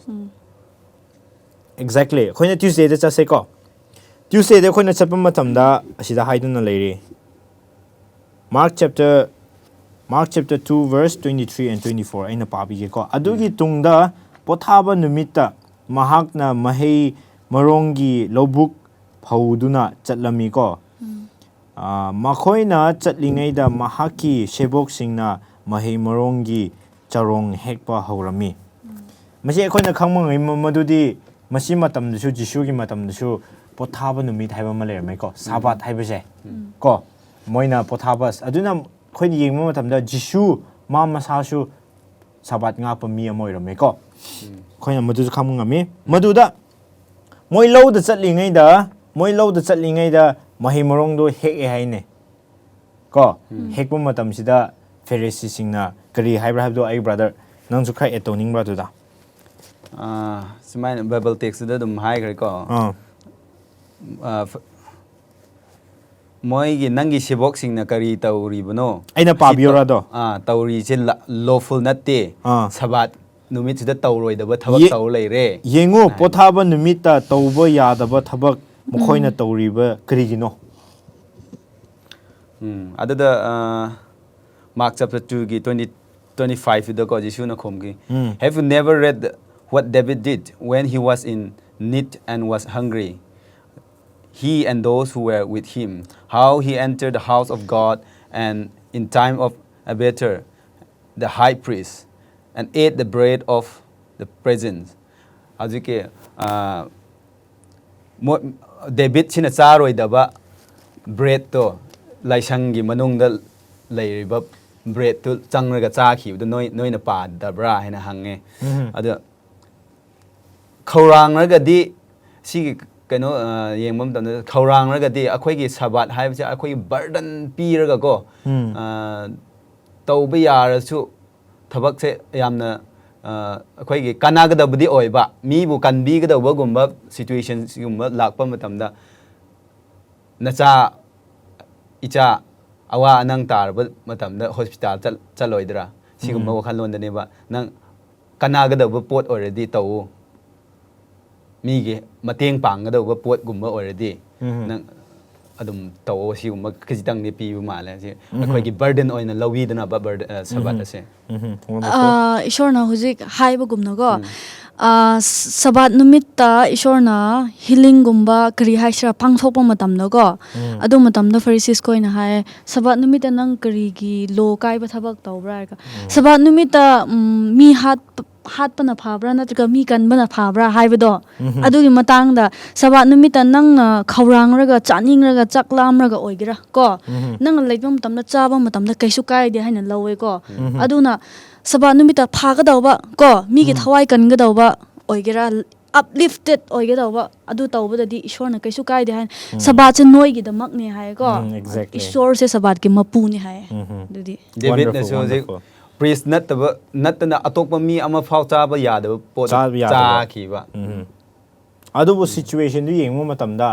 Exactly. ꯑꯩꯈꯣꯏꯅ Tuesdayꯗ ꯆꯠꯁꯦꯀꯣ꯫ Tuesdayꯗ ꯑꯩꯈꯣꯏꯅ ꯆꯠꯄ ꯃꯇꯝꯗ ꯑꯁꯤꯗ ꯍꯥꯏꯗꯨꯅ ꯂꯩꯔꯤ꯫ Mark chapter, Mark chapter two verse twenty-three and twenty-four ꯑꯩꯅ ꯄꯥꯕꯤꯒꯦꯀꯣ꯫ ꯑꯗꯨꯒꯤ ꯇꯨꯡꯗ ꯄꯣꯊꯥꯕ ꯅꯨꯃꯤꯠꯇ ꯃꯍꯥꯛꯅ ꯃꯍꯩ ꯃꯔꯣꯡꯒꯤ ꯂꯧꯕꯨꯛ ꯐꯧꯗꯨꯅ ꯆꯠꯂꯝꯃꯤꯀꯣ꯫ ꯑꯥ, ꯃꯈꯣꯏꯅ ꯆꯠꯂꯤꯉꯩꯗ ꯃꯍꯥꯛꯀꯤ ꯁꯦꯕꯣꯛꯁꯤꯡꯅ ꯃꯍꯩ ꯃꯔꯣꯡꯒꯤ ꯆꯔꯣꯡ ꯍꯦꯛꯄ ꯍꯧꯔꯝꯃꯤ꯫ ꯃꯁꯤ ꯑꯩꯈꯣꯏꯅ ꯈꯪꯕ ꯉꯝꯃꯤ ꯃ-, ꯃꯗꯨꯗꯤ ꯃꯁꯤ ꯃꯇꯝꯗꯁꯨ, ꯖꯤꯁꯨꯒꯤ ꯃꯇꯝꯗꯁꯨ ꯄꯣꯊꯥꯕ ꯅꯨꯃꯤꯠ ꯍꯥꯏꯕ ꯑꯃ ꯂꯩꯔꯝꯃꯦꯀꯣ, ꯁꯥꯕꯥꯠ ꯍꯥꯏꯕꯁꯦ꯫ ꯀꯣ, ꯃꯣꯏꯅ ꯄꯣꯊꯥꯕ, ꯑꯗꯨꯅ ꯑꯩꯈꯣꯏꯅ ꯌꯦꯡꯕ ꯃꯇꯝꯗ ꯖꯤꯁꯨ ꯃꯥ ꯃꯁꯥꯁꯨ ꯁꯥꯕꯥꯠ ꯉꯥꯛꯄ ꯃꯤ ꯑꯃ ꯑꯣꯏꯔꯝꯃꯦꯀꯣ꯫ ꯑꯩꯈꯣꯏꯅ ꯃꯗꯨꯁꯨ ꯈꯪꯕ ꯉꯝꯃꯤ꯫ ꯃꯗꯨꯗ ꯃꯣꯏ ꯂꯧꯗ ꯆꯠꯂꯤꯉꯩꯗ, ꯃꯣꯏ ꯂꯧꯗ ꯆꯠꯂꯤꯉꯩꯗ ꯃꯍꯩ ꯃꯔꯣꯡꯗꯣ ꯍꯦꯛꯑꯦ ꯍꯥꯏꯅꯦ꯫ ꯀꯣ, ꯍꯦꯛꯄ ꯃꯇꯝꯁꯤꯗ ꯐꯦꯔꯤꯁꯤꯁꯤꯡꯅ ꯀꯔꯤ ꯍꯥꯏꯕ꯭ꯔꯥ ꯍꯥꯏꯕꯗꯣ ꯑꯩ brother ꯅꯪꯁꯨ ꯈꯔ add ꯇꯧꯅꯤꯡꯕ꯭ꯔꯥ ꯑꯗꯨꯗ? ꯑꯥ, ꯁꯨꯃꯥꯏꯅ Bible textꯇ ꯑꯗꯨꯝ ꯍꯥꯏꯈ꯭ꯔꯦꯀꯣ꯫ ꯑꯥ꯫ ꯑꯥ, ꯐ-, ꯃꯣꯏꯒꯤ, "ꯅꯪꯒꯤ ꯁꯦꯕꯣꯛꯁꯤꯡꯅ ꯀꯔꯤ ꯇꯧꯔꯤꯕꯅꯣ?" ꯑꯩꯅ ꯑꯁꯤ ꯄꯥꯕꯤꯌꯨꯔꯥ ꯇꯧ-, ꯑꯗꯣ? ꯑꯥ, ꯇꯧꯔꯤꯁꯦ ꯂ-, lawful ꯅꯠꯇꯦ꯫ ꯑꯥ꯫ ꯁꯕꯥꯠ ꯅꯨꯃꯤꯠꯁꯤꯗ ꯇꯧꯔꯣꯏꯗꯕ ꯊꯕꯛ ꯌꯦ-, ꯇꯧ ꯂꯩꯔꯦ꯫ ꯌꯦꯡꯉꯨ, ꯍꯥꯏ꯫ ꯄꯣꯊꯥꯕ ꯅꯨꯃꯤꯠꯇ ꯇꯧꯕ ꯌꯥꯗꯕ ꯊꯕꯛ ꯃꯈꯣꯏꯅ ꯇꯧꯔꯤꯕ ꯀꯔꯤꯒꯤꯅꯣ? ꯎꯝ, ꯑꯗꯨꯗ, ꯑꯥ, Mark chapter twoꯒꯤ twenty, twenty fiveꯇꯀꯣ, ꯖꯤꯁꯨꯅ ꯈꯨꯝꯈꯤ, um. "Have you never read what David did when he was in need and was hungry? He and those who were with him, how he entered the house of God and in time of Abiathar, the high priest, and ate the bread of the presence." ꯍꯧꯖꯤꯛꯀꯤ, ꯑꯥ, ꯃꯣ-, ꯗꯦꯕꯤꯠꯁꯤꯅ ꯆꯥꯔꯣꯏꯗꯕ breadꯇꯣ, ꯂꯥꯏꯁꯪꯒꯤ ꯃꯅꯨꯡꯗ ꯂꯩꯔꯤꯕ breadꯇꯨ ꯆꯪꯂꯒ ꯆꯥꯈꯤꯕꯗꯨ ꯅꯣꯏ, ꯅꯣꯏꯅ ꯄꯥꯗꯕ꯭ꯔꯥ ꯍꯥꯏꯅ ꯍꯪꯉꯦ꯫ ꯎꯝ꯫ ꯑꯗ ꯈꯧꯔꯥꯡꯂꯒꯗꯤ, ꯁꯤꯒꯤ ꯀꯩꯅꯣ, ꯑ, ꯌꯦꯡꯕ ꯃꯇꯝꯗ, ꯈꯧꯔꯥꯡꯂꯒꯗꯤ ꯑꯩꯈꯣꯏꯒꯤ ꯁꯕꯥꯠ ꯍꯥꯏꯕꯁꯦ ꯑꯩꯈꯣꯏꯒꯤ burden ꯄꯤꯔꯒꯀꯣ, ꯎꯝ꯫ ꯑ, ꯇꯧꯕ ꯌꯥꯔꯁꯨ ꯊꯕꯛꯁꯦ ꯌꯥꯝꯅ, ꯑ, ꯑꯩꯈꯣꯏꯒꯤ ꯀꯥꯟꯅꯒꯗꯕꯗꯤ ꯑꯣꯏꯕ, ꯃꯤꯕꯨ ꯀꯟꯕꯤꯒꯗꯧꯕꯒꯨꯝꯕ situationꯒꯨꯝꯕ ꯂꯥꯛꯄ ꯃꯇꯝꯗ, ꯅꯆꯥ, ꯏꯆꯥ, ꯑꯋꯥ ꯑꯅꯪ ꯇꯥꯔꯕ ꯃꯇꯝꯗ ꯍꯣꯁꯄꯤꯇꯥꯜ ꯆꯠ- ꯆꯠꯂꯣꯏꯗ꯭ꯔꯥ? ꯁꯤꯒꯨꯝꯕ ꯎꯝ꯫ ꯋꯥꯈꯜꯂꯣꯟꯗꯅꯦꯕ꯫ ꯅꯪ ꯀꯅꯥꯒꯗꯕ ꯄꯣꯠ ꯑꯣꯏꯔꯗꯤ ꯇꯧꯋꯣ, ꯃꯤꯒꯤ ꯃꯇꯦꯡ ꯄꯥꯡꯒꯗꯧꯕ ꯄꯣꯠꯀꯨꯝꯕ ꯑꯣꯏꯔꯗꯤ ꯎꯝ꯫ ꯅꯪ ꯑꯗꯨꯝ ꯇꯧꯋꯣ꯫ ꯁꯤꯒꯨꯝꯕ ꯈꯖꯤꯛꯇꯪꯗꯤ ꯄꯤꯕ ꯃꯥꯜꯂꯦ꯫ ꯁꯤ ꯎꯝ꯫ ꯑꯩꯈꯣꯏꯒꯤ ꯕꯔꯗꯟ ꯑꯣꯏꯅ ꯂꯧꯕꯤꯗꯅꯕ ꯕꯔꯗ- ꯑ, ꯁꯕꯥꯠ ꯎꯝ꯫ ꯑꯁꯦ꯫ ꯎꯝ꯫ Wonderful꯫ ꯑꯥ, ꯏꯁꯣꯔꯅ ꯍꯧꯖꯤꯛ ꯍꯥꯏꯕꯒꯨꯝꯅꯀꯣ, ꯎꯝ꯫ ꯑꯥ, ꯁꯕꯥꯠ ꯅꯨꯃꯤꯠꯇ ꯏꯁꯣꯔꯅ ꯍꯤꯂꯤꯡꯒꯨꯝꯕ ꯀꯔꯤ ꯍꯥꯏꯁꯤꯔꯥ ꯄꯥꯡꯊꯣꯛꯄ ꯃꯇꯝꯗꯀꯣ, ꯎꯝ꯫ ꯑꯗꯨ ꯃꯇꯝꯗ ꯐꯔꯤꯁꯤꯁ ꯈꯣꯏꯅ ꯍꯥꯏ, "ꯁꯕꯥꯠ ꯅꯨꯃꯤꯠꯇ ꯅꯪ ꯀꯔꯤꯒꯤ ꯂꯣ ꯀꯥꯏꯕ ꯊꯕꯛ ꯇꯧꯕ꯭ꯔꯥ?" ꯍꯥꯏꯔꯒ, ꯎꯝ꯫ "ꯁꯕꯥꯠ ꯅꯨꯃꯤꯠꯇ, ꯎꯝ, ꯃꯤ ꯍꯥꯠꯄ, ꯍꯥꯠꯄꯅ ꯐꯕ꯭ꯔꯥ ꯅꯠꯇ꯭ꯔꯒ ꯃꯤ ꯀꯟꯕꯅ ꯐꯕ꯭ꯔꯥ?" ꯍꯥꯏꯕꯗꯣ, ꯎꯝ꯫ ꯑꯗꯨꯒꯤ ꯃꯇꯥꯡꯗ, ꯁꯕꯥꯠ ꯅꯨꯃꯤꯠꯇ ꯅꯪꯅ ꯈꯧꯔꯥꯡꯔꯒ, ꯆꯥꯅꯤꯡꯔꯒ, ꯆꯥꯛ ꯂꯥꯝꯔꯒ ꯑꯣꯏꯒꯦꯔꯥ ꯀꯣ, ꯎꯝ꯫ ꯅꯪꯅ ꯂꯩꯕ ꯃꯇꯝꯗ ꯆꯥꯕ ꯃꯇꯝꯗ ꯀꯩꯁꯨ ꯀꯥꯏꯗꯦ ꯍꯥꯏꯅ ꯂꯧꯋꯦꯀꯣ꯫ ꯎꯝ꯫ ꯑꯗꯨꯅ ꯁꯕꯥꯠ ꯅꯨꯃꯤꯠꯇ ꯐꯥꯒꯗꯧꯕ ꯀꯣ, ꯃꯤꯒꯤ ꯎꯝ꯫ ꯊꯋꯥꯏ ꯀꯟꯒꯗꯧꯕ ꯑꯣꯏꯒꯦꯔꯥ, uplifted ꯑꯣꯏꯒꯗꯧꯕ, ꯑꯗꯨ ꯇꯧꯕꯗꯗꯤ ꯏꯁꯣꯔꯅ ꯀꯩꯁꯨ ꯀꯥꯏꯗꯦ ꯍꯥꯏꯅ꯫ ꯎꯝ꯫ ꯁꯕꯥꯠꯁꯦ ꯅꯣꯏꯒꯤꯗꯃꯛꯅꯦ ꯍꯥꯏꯀꯣ꯫ ꯎꯝ, exactly꯫ ꯏꯁꯣꯔꯁꯦ ꯁꯕꯥꯠꯀꯤ ꯃꯄꯨꯅꯦ ꯍꯥꯏ꯫ ꯎꯝ꯫ ꯑꯗꯨꯗꯤ ꯗꯦꯕꯤꯠꯅꯁꯨ Wonderful, ꯍꯧꯖꯤꯛ wonderful꯫ ꯄ꯭ꯔꯤꯁ ꯅꯠꯇꯕ, ꯅꯠꯇꯅ ꯑꯇꯣꯞꯄ ꯃꯤ ꯑꯃ ꯐꯥꯎ ꯆꯥꯕ ꯌꯥꯗꯕ ꯄꯣꯠꯇꯣ ꯆꯥꯕ ꯌꯥꯗꯕ꯫ ꯆꯥꯈꯤꯕ꯫ ꯎꯝ꯫ ꯑꯗꯨꯕꯨ ꯁꯤꯆꯨꯋꯦꯁꯟꯗꯨ ꯌꯦꯡꯕ ꯃꯇꯝꯗ,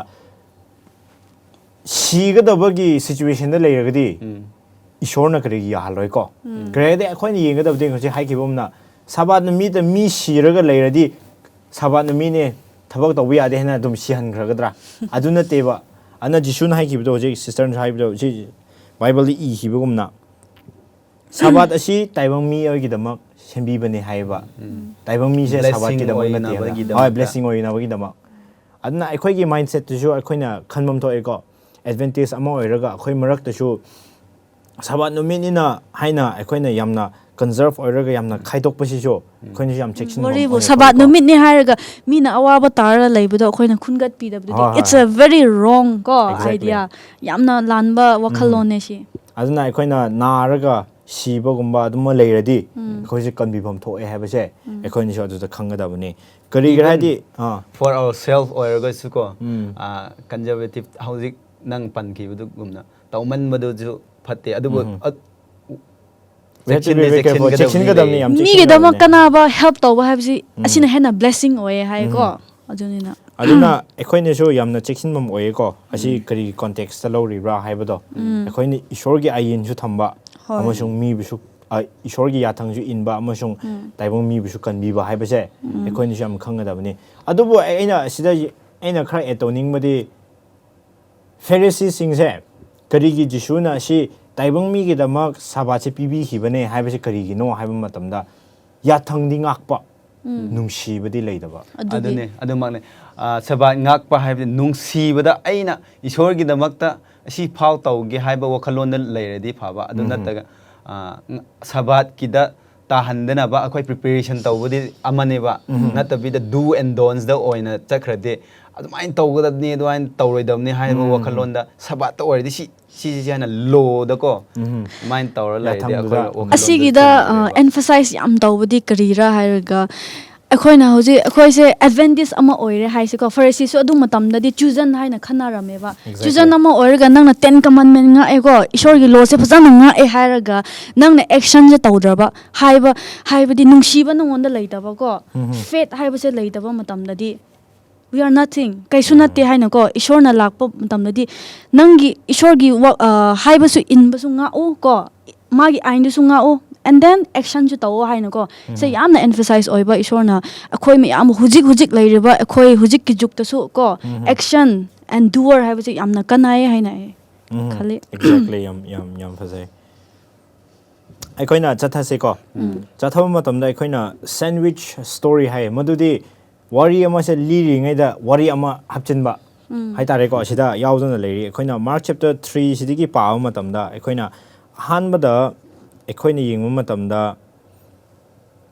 ꯁꯤꯒꯗꯕꯒꯤ ꯁꯤꯆꯨꯋꯦꯁꯟꯗ ꯂꯩꯔꯒꯗꯤ ꯎꯝ꯫ ꯏꯁꯣꯔꯅ ꯀꯔꯤꯒꯤ ꯌꯥꯍꯜꯂꯣꯏꯀꯣ? ꯎꯝ꯫ ꯀꯔꯤ ꯍꯥꯏꯔꯗꯤ, ꯑꯩꯈꯣꯏꯅ ꯌꯦꯡꯒꯗꯕꯗꯤ ꯍꯧꯖꯤꯛ ꯍꯥꯏꯈꯤꯕꯒꯨꯝꯅ, ꯁꯕꯥꯠ ꯅꯨꯃꯤꯠꯇ ꯃꯤ ꯁꯤꯔꯒ ꯂꯩꯔꯗꯤ, ꯁꯕꯥꯠ ꯅꯨꯃꯤꯠꯅꯦ, ꯊꯕꯛ ꯇꯧꯕ ꯌꯥꯗꯦ ꯍꯥꯏꯅ ꯑꯗꯨꯝ ꯁꯤꯍꯟꯈ꯭ꯔꯒꯗ꯭ꯔꯥ? ꯑꯗꯨ ꯅꯠꯇꯦꯕ꯫ ꯑꯗꯨꯅ ꯖꯤꯁꯨꯅ ꯍꯥꯏꯈꯤꯕꯗꯣ, ꯍꯧꯖꯤꯛ ꯁꯤꯁꯇꯔꯅꯁꯨ ꯍꯥꯏꯕꯗꯣ, ꯁꯤ ꯕꯥꯏꯕꯜꯗ ꯏꯈꯤꯕꯒꯨꯝꯅ, ꯁꯕꯥꯠ ꯑꯁꯤ ꯇꯥꯏꯕꯪ ꯃꯤꯑꯣꯏꯒꯤꯗꯃꯛ ꯁꯦꯝꯕꯤꯕꯅꯦ ꯍꯥꯏꯌꯦꯕ꯫ ꯎꯝ꯫ ꯇꯥꯏꯕꯪ ꯃꯤꯁꯦ blessing ꯁꯕꯥꯠꯀꯤꯗꯃꯛ ꯅꯠꯇꯦ ꯍꯥꯏꯅ꯫ ꯑꯣꯏꯅꯕꯒꯤꯗꯃꯛꯇ꯫ ꯍꯣꯏ, blessing ꯑꯣꯏꯅꯕꯒꯤꯗꯃꯛ꯫ ꯑꯗꯨꯅ ꯑꯩꯈꯣꯏꯒꯤ ꯃꯥꯏꯟꯁꯦꯠꯇꯨꯁꯨ ꯑꯩꯈꯣꯏꯅ ꯈꯟꯐꯝ ꯊꯣꯛꯑꯦꯀꯣ꯫ ꯑꯦꯗꯚꯦꯟꯇꯤꯁ ꯑꯃ ꯑꯣꯏꯔꯒ ꯑꯩꯈꯣꯏ ꯃꯔꯛꯇꯁꯨ ꯁꯕꯥꯠ ꯅꯨꯃꯤꯠꯅꯤꯅ ꯍꯥꯏꯅ ꯑꯩꯈꯣꯏꯅ ꯌꯥꯝꯅ ꯀꯟꯖꯔꯚ ꯑꯣꯏꯔꯒ ꯌꯥꯝꯅ ꯈꯥꯏꯗꯣꯛꯄꯁꯤꯁꯨ ꯎꯝ꯫ ꯑꯩꯈꯣꯏꯅꯁꯨ ꯌꯥꯝ ꯆꯦꯛꯁꯤꯟꯕ ꯋꯥꯔꯤꯕꯨ ꯑꯃ ꯁꯕꯥꯠ ꯑꯣꯏꯀꯣ꯫ ꯅꯨꯃꯤꯠꯅꯤ ꯍꯥꯏꯔꯒ ꯃꯤꯅ ꯑꯋꯥꯕ ꯇꯥꯔꯒ ꯂꯩꯕꯗꯣ ꯑꯩꯈꯣꯏꯅ ꯈꯨꯟꯒꯠꯄꯤꯗꯕꯗꯨꯗꯤ, ꯍꯣꯏ, ꯍꯣꯏ, it's ꯍꯣꯏ꯫ A very wrong ꯀꯣ, exactly꯫ Idea꯫ ꯌꯥꯝꯅ ꯂꯥꯟꯕ ꯎꯝ꯫ ꯋꯥꯈꯜꯂꯣꯟꯅꯦ ꯁꯤ꯫ ꯑꯗꯨꯅ ꯑꯩꯈꯣꯏꯅ ꯅꯥꯔꯒ ꯁꯤꯕꯒꯨꯝꯕ ꯑꯗꯨꯝꯕ ꯂꯩꯔꯗꯤ ꯎꯝ꯫ ꯑꯩꯈꯣꯏꯁꯦ ꯀꯟꯕꯤꯐꯝ ꯊꯣꯛꯑꯦ ꯍꯥꯏꯕꯁꯦ ꯎꯝ꯫ ꯑꯩꯈꯣꯏꯅꯁꯨ ꯑꯗꯨꯗ ꯈꯪꯒꯗꯕꯅꯤ꯫ ꯀꯔꯤꯒꯤꯔ even ꯍꯥꯏꯗꯤ, ꯑꯥ꯫ For ourselves ꯑꯣꯏꯔꯒꯁꯨ ꯀꯣ, ꯎꯝ꯫ ꯑꯥ, ꯀꯟꯖꯔꯕꯦꯇꯤꯞ ꯍꯧꯖꯤꯛ ꯅꯪ ꯄꯟꯈꯤꯕꯗꯨꯒꯨꯝꯅ ꯇꯧꯃꯟꯕꯗꯨꯁꯨ ꯐꯠꯇꯦ꯫ ꯑꯗꯨꯕꯨ ꯎꯝ꯫ ꯑ-, We have to be ꯆꯦꯛꯁꯤꯟꯗꯤ very careful꯫ ꯆꯦꯛꯁꯤꯟꯒꯗꯕꯅꯤ ꯆꯦꯛꯁꯤꯟꯒꯗꯕꯅꯤ ꯂꯩ꯫ ꯌꯥꯝ ꯆꯦꯛꯁꯤꯟꯒꯗꯕꯅꯤ꯫ ꯃꯤꯒꯤꯗꯃꯛ ꯀꯥꯟꯅꯕ ꯍꯦꯜꯞ ꯇꯧꯕ ꯍꯥꯏꯕꯁꯤ ꯎꯝ꯫ ꯑꯁꯤꯅ ꯍꯦꯟꯅ ꯕ꯭ꯂꯦꯁꯤꯡ ꯑꯣꯏꯌꯦ ꯍꯥꯏꯀꯣ꯫ ꯎꯝ꯫ ꯑꯗꯨꯅꯤꯅ꯫ ꯑꯗꯨꯅ ꯑꯩꯈꯣꯏꯅꯁꯨ ꯌꯥꯝꯅ ꯆꯦꯛꯁꯤꯟꯐꯝ ꯑꯣꯏꯌꯦꯀꯣ, ꯑꯁꯤ ꯀꯔꯤ ꯀꯣꯟꯇꯦꯛꯁꯇ ꯂꯧꯔꯤꯕ꯭ꯔꯥ ꯍꯥꯏꯕꯗꯣ꯫ ꯑꯩꯈꯣꯏꯅ ꯏꯁꯣꯔꯒꯤ ꯑꯥꯏꯟꯁꯨ ꯊꯝꯕ, ꯍꯣꯏ꯫ ꯑꯃꯁꯨꯡ ꯃꯤꯕꯨꯁꯨ, ꯑ, ꯏꯁꯣꯔꯒꯤ ꯌꯥꯊꯪꯁꯨ ꯏꯟꯕ ꯑꯃꯁꯨꯡ ꯇꯥꯏꯕꯪ ꯃꯤꯕꯨꯁꯨ ꯀꯟꯕꯤꯕ ꯍꯥꯏꯕꯁꯦ ꯑꯩꯈꯣꯏꯅꯁꯨ ꯌꯥꯝ ꯈꯪꯒꯗꯕꯅꯤ꯫ ꯑꯗꯨꯕꯨ ꯑꯩꯅ ꯁꯤꯗ, ꯑꯩꯅ ꯈꯔ ꯑꯦꯗ ꯇꯧꯅꯤꯡꯕꯗꯤ, ꯐꯦꯔꯤꯁꯤꯁꯤꯡꯁꯦ ꯀꯔꯤꯒꯤ ꯖꯤꯁꯨꯅ ꯑꯁꯤ ꯇꯥꯏꯕꯪ ꯃꯤꯒꯤꯗꯃꯛ ꯁꯥꯕꯥꯠꯁꯦ ꯄꯤꯕꯤꯈꯤꯕꯅꯦ ꯍꯥꯏꯕꯁꯦ ꯀꯔꯤꯒꯤꯅꯣ ꯍꯥꯏꯕ ꯃꯇꯝꯗ, ꯌꯥꯊꯪꯗꯤ ꯉꯥꯛꯄ, ꯅꯨꯡꯁꯤꯕꯗꯤ ꯂꯩꯇꯕ꯫ ꯑꯗꯨꯗꯤ ꯑꯗꯨꯅꯦ, ꯑꯗꯨꯃꯛꯅꯦ꯫ ꯑ, ꯁꯕꯥꯠ ꯉꯥꯛꯄ ꯍꯥꯏꯕꯗꯤ ꯅꯨꯡꯁꯤꯕꯗ ꯑꯩꯅ ꯏꯁꯣꯔꯒꯤꯗꯃꯛꯇ ꯑꯁꯤ ꯐꯥꯎ ꯇꯧꯒꯦ ꯍꯥꯏꯕ ꯋꯥꯈꯜꯂꯣꯟꯗ ꯂꯩꯔꯗꯤ ꯐꯕ, ꯑꯗꯨ ꯅꯠꯇ꯭ꯔꯒ, ꯑ, ꯁꯕꯥꯠꯀꯤꯗ ꯇꯥꯍꯟꯗꯅꯕ ꯑꯩꯈꯣꯏ ꯄ꯭ꯔꯤꯄꯦꯔꯦꯁꯟ ꯇꯧꯕꯗꯤ ꯑꯃꯅꯦꯕ, ꯅꯠꯇꯕꯤꯗ ꯗꯨ ꯑꯦꯟ ꯗꯣꯟꯁꯇ ꯑꯣꯏꯅ ꯆꯠꯈ꯭ꯔꯗꯤ, ꯑꯗꯨꯃꯥꯏꯅ ꯇꯧꯒꯗꯕꯅꯤ, ꯑꯗꯨꯃꯥꯏꯅ ꯇꯧꯔꯣꯏꯗꯕꯅꯤ ꯍꯥꯏꯕ ꯋꯥꯈꯜꯂꯣꯟꯗ ꯁꯕꯥꯠꯇ ꯑꯣꯏꯔꯗꯤ ꯁꯤ, ꯁꯤꯁꯤ ꯍꯥꯏꯅ ꯂꯣꯗꯀꯣ ꯑꯗꯨꯃꯥꯏꯅ ꯇꯧꯔ ꯂꯩꯔꯗꯤ ꯌꯥꯊꯪꯗꯨꯗ꯫ ꯑꯩꯈꯣꯏ ꯋꯥꯈꯜꯂꯣꯟꯗ ꯑꯁꯤꯒꯤꯗ ꯆꯪꯗ꯭ꯔꯦꯕ꯫ ꯑꯦꯝꯐꯁꯥꯏꯁ ꯌꯥꯝ ꯇꯧꯕꯗꯤ ꯀꯔꯤꯔꯥ ꯍꯥꯏꯔꯒ, ꯑꯩꯈꯣꯏꯅ ꯍꯧꯖꯤꯛ, ꯑꯩꯈꯣꯏꯁꯦ ꯑꯦꯗꯚꯦꯟꯇꯤꯁ ꯑꯃ ꯑꯣꯏꯔꯦ ꯍꯥꯏꯁꯤꯀꯣ, ꯐꯔꯤꯁꯤꯁꯨ ꯑꯗꯨ ꯃꯇꯝꯗꯗꯤ ꯆꯨꯖꯟ ꯍꯥꯏꯅ ꯈꯟꯅꯔꯝꯃꯦꯕ꯫ Exactly. ꯆꯨꯖꯟ ꯑꯃ ꯑꯣꯏꯔꯒ ꯅꯪꯅ ꯇꯦꯟ ꯀꯃꯥꯟꯃꯦꯟ ꯉꯥꯛꯑꯦꯀꯣ, ꯏꯁꯣꯔꯒꯤ ꯂꯣꯁꯦ ꯐꯖꯅ ꯉꯥꯛꯑꯦ ꯍꯥꯏꯔꯒ ꯅꯪꯅ ꯑꯦꯛꯁꯟꯁꯦ ꯇꯧꯗ꯭ꯔꯕ ꯍꯥꯏꯕ, ꯍꯥꯏꯕꯗꯤ ꯅꯨꯡꯁꯤꯕ ꯅꯉꯣꯟꯗ ꯂꯩꯇꯕꯀꯣ, ꯐꯦꯠ ꯍꯥꯏꯕꯁꯦ ꯂꯩꯇꯕ ꯃꯇꯝꯗꯗꯤ we are nothing, ꯀꯩꯁꯨ ꯅꯠꯇꯦ ꯍꯥꯏꯅꯀꯣ, ꯏꯁꯣꯔꯅ ꯂꯥꯛꯄ ꯃꯇꯝꯗꯗꯤ ꯅꯪꯒꯤ ꯏꯁꯣꯔꯒꯤ ꯋꯥ-, ꯑ, ꯍꯥꯏꯕꯁꯨ ꯏꯟꯕꯁꯨ ꯉꯥꯛꯎ ꯀꯣ, ꯃꯥꯒꯤ ꯑꯥꯏꯟꯗꯨꯁꯨ ꯉꯥꯛꯎ, and then actionꯁꯨ ꯇꯧꯑꯣ ꯍꯥꯏꯅꯀꯣ꯫ ꯁꯦ ꯌꯥꯝꯅ emphasize ꯑꯣꯏꯕ ꯏꯁꯣꯔꯅ ꯑꯩꯈꯣꯏ ꯃꯌꯥꯝ ꯍꯧꯖꯤꯛ ꯍꯧꯖꯤꯛ ꯂꯩꯔꯤꯕ ꯑꯩꯈꯣꯏ ꯍꯧꯖꯤꯛꯀꯤ ꯖꯨꯛꯇꯁꯨ ꯀꯣ, action and doer ꯍꯥꯏꯕꯁꯦ ꯌꯥꯝꯅ ꯀꯥꯟꯅꯩ ꯍꯥꯏꯅ ꯑꯩ ꯈꯜꯂꯤ꯫ Exactly, ꯌꯥꯝ, ꯌꯥꯝ, ꯌꯥꯝ ꯐꯖꯩ꯫ ꯑꯩꯈꯣꯏꯅ ꯆꯠꯊꯁꯤꯀꯣ꯫ ꯆꯠꯊꯕ ꯃꯇꯝꯗ ꯑꯩꯈꯣꯏꯅ sandwich story ꯍꯥꯏ, ꯃꯗꯨꯗꯤ ꯋꯥꯔꯤ ꯑꯃꯁꯦ ꯂꯤꯔꯤꯉꯩꯗ ꯋꯥꯔꯤ ꯑꯃ ꯍꯥꯞꯆꯤꯟꯕ ꯍꯥꯏꯇꯥꯔꯦꯀꯣ, ꯑꯁꯤꯗ ꯌꯥꯎꯗꯨꯅ ꯂꯩꯔꯤ꯫ ꯑꯩꯈꯣꯏꯅ ꯃꯥꯔꯛ ꯆꯦꯞꯇꯔ ꯊ꯭ꯔꯤ ꯁꯤꯗꯒꯤ ꯄꯥꯕ ꯃꯇꯝꯗ, ꯑꯩꯈꯣꯏꯅ ꯑꯍꯥꯟꯕꯗ ꯑꯩꯈꯣꯏꯅ ꯌꯦꯡꯕ ꯃꯇꯝꯗ,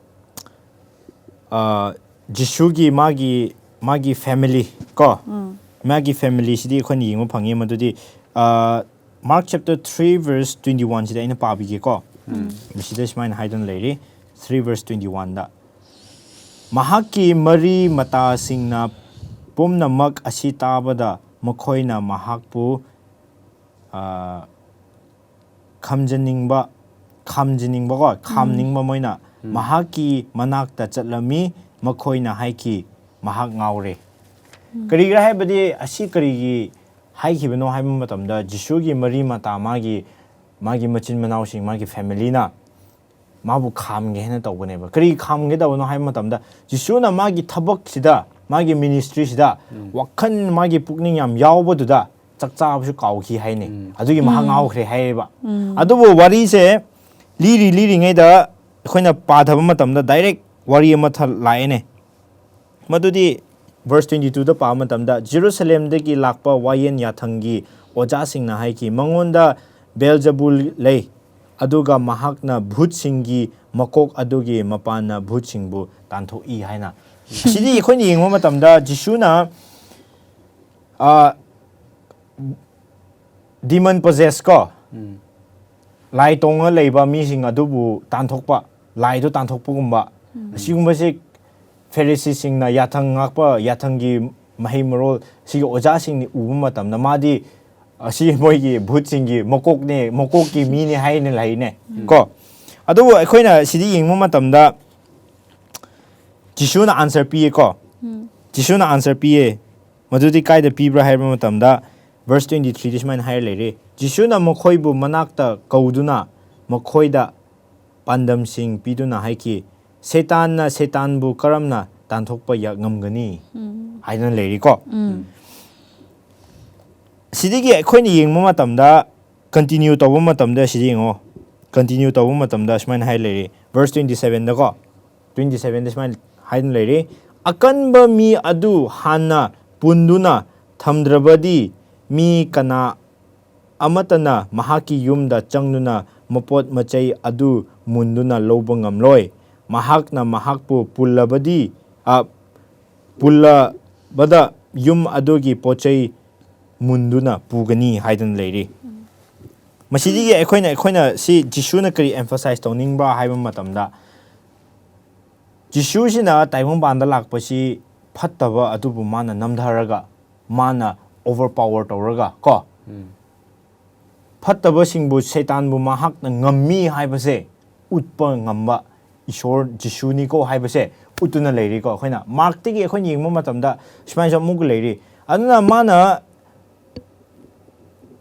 ꯑ, ꯖꯤꯁꯨꯒꯤ ꯃꯥꯒꯤ, ꯃꯥꯒꯤ family ꯀꯣ, ꯃꯥꯒꯤ family ꯁꯤꯗꯤ ꯑꯩꯈꯣꯏꯅ ꯌꯦꯡꯕ ꯐꯪꯉꯤ꯫ ꯃꯗꯨꯗꯤ, ꯑ, mark chapter three verse twenty one ꯁꯤꯗ ꯑꯩꯅ ꯄꯥꯕꯤꯒꯦꯀꯣ꯫ ꯃꯁꯤꯗ ꯁꯨꯃꯥꯏꯅ ꯍꯥꯏꯗꯨꯅ ꯂꯩꯔꯤ, ꯊ꯭ꯔꯤ ꯚꯔꯁ ꯇ꯭ꯋꯦꯟꯇꯤ ꯋꯥꯟꯗ, "ꯃꯍꯥꯛꯀꯤ ꯃꯔꯤ ꯃꯇꯥꯁꯤꯡꯅ ꯄꯨꯝꯅꯃꯛ ꯑꯁꯤ ꯇꯥꯕꯗ ꯃꯈꯣꯏꯅ ꯃꯍꯥꯛꯄꯨ, ꯑ, ꯈꯝꯖꯅꯤꯡꯕ, ꯈꯥꯝꯖꯅꯤꯡꯕꯀꯣ, ꯈꯥꯝꯅꯤꯡꯕ ꯃꯣꯏꯅ ꯃꯍꯥꯛꯀꯤ ꯃꯅꯥꯛꯇ ꯆꯠꯂꯝꯃꯤ꯫ ꯃꯈꯣꯏꯅ ꯍꯥꯏꯈꯤ, 'ꯃꯍꯥꯛ ꯉꯥꯎꯔꯦ.'" ꯀꯔꯤꯒꯤꯔꯥ ꯍꯥꯏꯕꯗꯤ ꯑꯁꯤ ꯀꯔꯤꯒꯤ ꯍꯥꯏꯈꯤꯕꯅꯣ ꯍꯥꯏꯕ ꯃꯇꯝꯗ ꯖꯤꯁꯨꯒꯤ ꯃꯔꯤ ꯃꯇꯥ, ꯃꯥꯒꯤ ꯃꯥꯒꯤ ꯃꯆꯤꯟ ꯃꯅꯥꯎꯁꯤꯡ, ꯃꯥꯒꯤ ꯐꯦꯃꯤꯂꯤꯅ ꯃꯥꯕꯨ ꯈꯥꯝꯒꯦ ꯍꯥꯏꯅ ꯇꯧꯕꯅꯦꯕ꯫ ꯀꯔꯤ ꯈꯥꯝꯒꯦ ꯇꯧꯕꯅꯣ ꯍꯥꯏꯕ ꯃꯇꯝꯗ ꯖꯤꯁꯨꯅ ꯃꯥꯒꯤ ꯊꯕꯛꯁꯤꯗ, ꯃꯥꯒꯤ ꯃꯤꯅꯤꯁꯇ꯭ꯔꯤꯁꯤꯗ ꯋꯥꯈꯜ, ꯃꯥꯒꯤ ꯄꯨꯛꯅꯤꯡ ꯌꯥꯝ ꯌꯥꯎꯕꯗꯨꯗ ꯆꯥꯛ ꯆꯥꯕꯁꯨ ꯀꯥꯎꯈꯤ ꯍꯥꯏꯅꯦ꯫ ꯑꯗꯨꯒꯤ ꯃꯍꯥꯛ ꯉꯥꯎꯈ꯭ꯔꯦ ꯍꯥꯏꯌꯦꯕ꯫ ꯑꯗꯨꯕꯨ ꯋꯥꯔꯤꯁꯦ ꯂꯤꯔꯤ ꯂꯤꯔꯤꯉꯩꯗ ꯑꯩꯈꯣꯏꯅ ꯄꯥꯊꯕ ꯃꯇꯝꯗ ꯗꯥꯏꯔꯦꯛ ꯋꯥꯔꯤ ꯑꯃ ꯊ- ꯂꯥꯛꯑꯦꯅꯦ꯫ ꯃꯗꯨꯗꯤ verse twenty twoꯗ ꯄꯥꯕ ꯃꯇꯝꯗ, "ꯖꯦꯔꯨꯁꯂꯦꯝꯗꯒꯤ ꯂꯥꯛꯄ ꯋꯥꯌꯦꯟ ꯌꯥꯊꯪꯒꯤ ꯑꯣꯖꯥꯁꯤꯡꯅ ꯍꯥꯏꯈꯤ, ꯃꯉꯣꯟꯗ ꯕꯦꯜꯖꯕꯨꯜ ꯂꯩ, ꯑꯗꯨꯒ ꯃꯍꯥꯛꯅ ꯚꯨꯠꯁꯤꯡꯒꯤ ꯃꯀꯣꯛ ꯑꯗꯨꯒꯤ ꯃꯄꯥꯟꯅ ꯚꯨꯠꯁꯤꯡꯕꯨ ꯇꯥꯟꯊꯣꯛꯏ" ꯍꯥꯏꯅ꯫ ꯑꯁꯤꯗꯤ ꯑꯩꯈꯣꯏꯅ ꯌꯦꯡꯕ ꯃꯇꯝꯗ ꯖꯤꯁꯨꯅ, ꯑ, demon possessed ꯀꯣ, ꯂꯥꯏ ꯇꯣꯡꯉ ꯂꯩꯕ ꯃꯤꯁꯤꯡ ꯑꯗꯨꯕꯨ ꯇꯥꯟꯊꯣꯛꯄ, ꯂꯥꯏꯗꯣ ꯇꯥꯟꯊꯣꯛꯄꯒꯨꯝꯕ, ꯑꯁꯤꯒꯨꯝꯕꯁꯤ ꯐꯦꯔꯤꯁꯤꯁꯤꯡꯅ, ꯌꯥꯊꯪ ꯉꯥꯛꯄ, ꯌꯥꯊꯪꯒꯤ ꯃꯍꯩ ꯃꯔꯣꯜ, ꯁꯤꯒꯤ ꯑꯣꯖꯥꯁꯤꯡꯅ ꯎꯕ ꯃꯇꯝꯗ, ꯃꯥꯗꯤ ꯑꯁꯤ ꯃꯣꯏꯒꯤ ꯚꯨꯠꯁꯤꯡꯒꯤ ꯃꯀꯣꯛꯅꯦ, ꯃꯀꯣꯛꯀꯤ ꯃꯤꯅꯦ ꯍꯥꯏꯅ ꯂꯩꯅꯦ ꯀꯣ꯫ ꯑꯗꯨꯕꯨ ꯑꯩꯈꯣꯏꯅ ꯁꯤꯗꯤ ꯌꯦꯡꯕ ꯃꯇꯝꯗ ꯖꯤꯁꯨꯅ ꯑꯟꯁꯔ ꯄꯤꯌꯦꯀꯣ꯫ ꯖꯤꯁꯨꯅ ꯑꯟꯁꯔ ꯄꯤꯌꯦ꯫ ꯃꯗꯨꯗꯤ ꯀꯥꯏꯗ ꯄꯤꯕ꯭ꯔꯥ ꯍꯥꯏꯕ ꯃꯇꯝꯗ, verse twenty threeꯗ ꯁꯨꯃꯥꯏꯅ ꯍꯥꯏꯔ ꯂꯩꯔꯦ, "ꯖꯤꯁꯨꯅ ꯃꯈꯣꯏꯕꯨ ꯃꯅꯥꯛꯇ ꯀꯧꯗꯨꯅ ꯃꯈꯣꯏꯗ ꯄꯥꯟꯗꯝꯁꯤꯡ ꯄꯤꯗꯨꯅ ꯍꯥꯏꯈꯤ, 'ꯁꯩꯇꯥꯟꯅ ꯁꯩꯇꯥꯟꯕꯨ ꯀꯔꯝꯅ ꯇꯥꯟꯊꯣꯛꯄ ꯌꯥ-, ꯉꯝꯒꯅꯤ?'" ꯍꯥꯏꯗꯅ ꯂꯩꯔꯤꯀꯣ꯫ ꯁꯤꯗꯒꯤ ꯑꯩꯈꯣꯏꯅ ꯌꯦꯡꯕ ꯃꯇꯝꯗ, ꯀꯟꯇꯤꯅ꯭ꯌꯨ ꯇꯧꯕ ꯃꯇꯝꯗ, ꯁꯤꯗ ꯌꯦꯡꯉꯣ, ꯀꯟꯇꯤꯅ꯭ꯌꯨ ꯇꯧꯕ ꯃꯇꯝꯗ ꯁꯨꯃꯥꯏꯅ ꯍꯥꯏ ꯂꯩꯔꯤ, verse twenty sevenꯗꯀꯣ, twenty sevenꯗ ꯁꯨꯃꯥꯏꯅ ꯍꯥꯏꯗꯨꯅ ꯂꯩꯔꯤ, "ꯑꯀꯟꯕ ꯃꯤ ꯑꯗꯨ ꯍꯥꯟꯅ ꯄꯨꯟꯗꯨꯅ ꯊꯝꯗ꯭ꯔꯕꯗꯤ, ꯃꯤ ꯀꯅꯥ ꯑꯃꯠꯇꯅ ꯃꯍꯥꯛꯀꯤ ꯌꯨꯝꯗ ꯆꯪꯗꯨꯅ ꯃꯄꯣꯠ ꯃꯆꯩ ꯑꯗꯨ ꯃꯨꯟꯗꯨꯅ ꯂꯧꯕ ꯉꯝꯂꯣꯏ꯫ ꯃꯍꯥꯛꯅ ꯃꯍꯥꯛꯄꯨ ꯄꯨꯜꯂꯕꯗꯤ, ꯑ, ꯄꯨꯜꯂꯕꯗ ꯌꯨꯝ ꯑꯗꯨꯒꯤ ꯄꯣꯠ ꯆꯩ ꯃꯨꯟꯗꯨꯅ ꯄꯨꯒꯅꯤ" ꯍꯥꯏꯗꯨꯅ ꯂꯩꯔꯤ꯫ ꯃꯁꯤꯗꯒꯤ ꯑꯩꯈꯣꯏꯅ, ꯑꯩꯈꯣꯏꯅ ꯁꯤ ꯖꯤꯁꯨꯅ ꯀꯔꯤ emphasize ꯇꯧꯅꯤꯡꯕ꯭ꯔꯥ ꯍꯥꯏꯕ ꯃꯇꯝꯗ, ꯖꯤꯁꯨꯁꯤꯅ ꯇꯥꯏꯕꯪꯄꯥꯟꯗ ꯂꯥꯛꯄꯁꯤ ꯐꯠꯇꯕ ꯑꯗꯨꯕꯨ ꯃꯥꯅ ꯅꯝꯊꯔꯒ, ꯃꯥꯅ overpower ꯇꯧꯔꯒ ꯀꯣ, ꯐꯠꯇꯕꯁꯤꯡꯕꯨ, ꯁꯩꯇꯥꯟꯕꯨ ꯃꯍꯥꯛꯅ ꯉꯝꯃꯤ ꯍꯥꯏꯕꯁꯦ ꯎꯠꯄ ꯉꯝꯕ ꯏꯁꯣꯔ ꯖꯤꯁꯨꯅꯤꯀꯣ ꯍꯥꯏꯕꯁꯦ ꯎꯠꯇꯨꯅ ꯂꯩꯔꯤꯀꯣ꯫ ꯑꯩꯈꯣꯏꯅ ꯃꯥꯔꯛꯇꯒꯤ ꯑꯩꯈꯣꯏꯅ ꯌꯦꯡꯕ ꯃꯇꯝꯗ ꯁꯨꯃꯥꯏꯅꯁꯨ ꯑꯃꯨꯛꯀ ꯂꯩꯔꯤ꯫ ꯑꯗꯨꯅ ꯃꯥꯅ,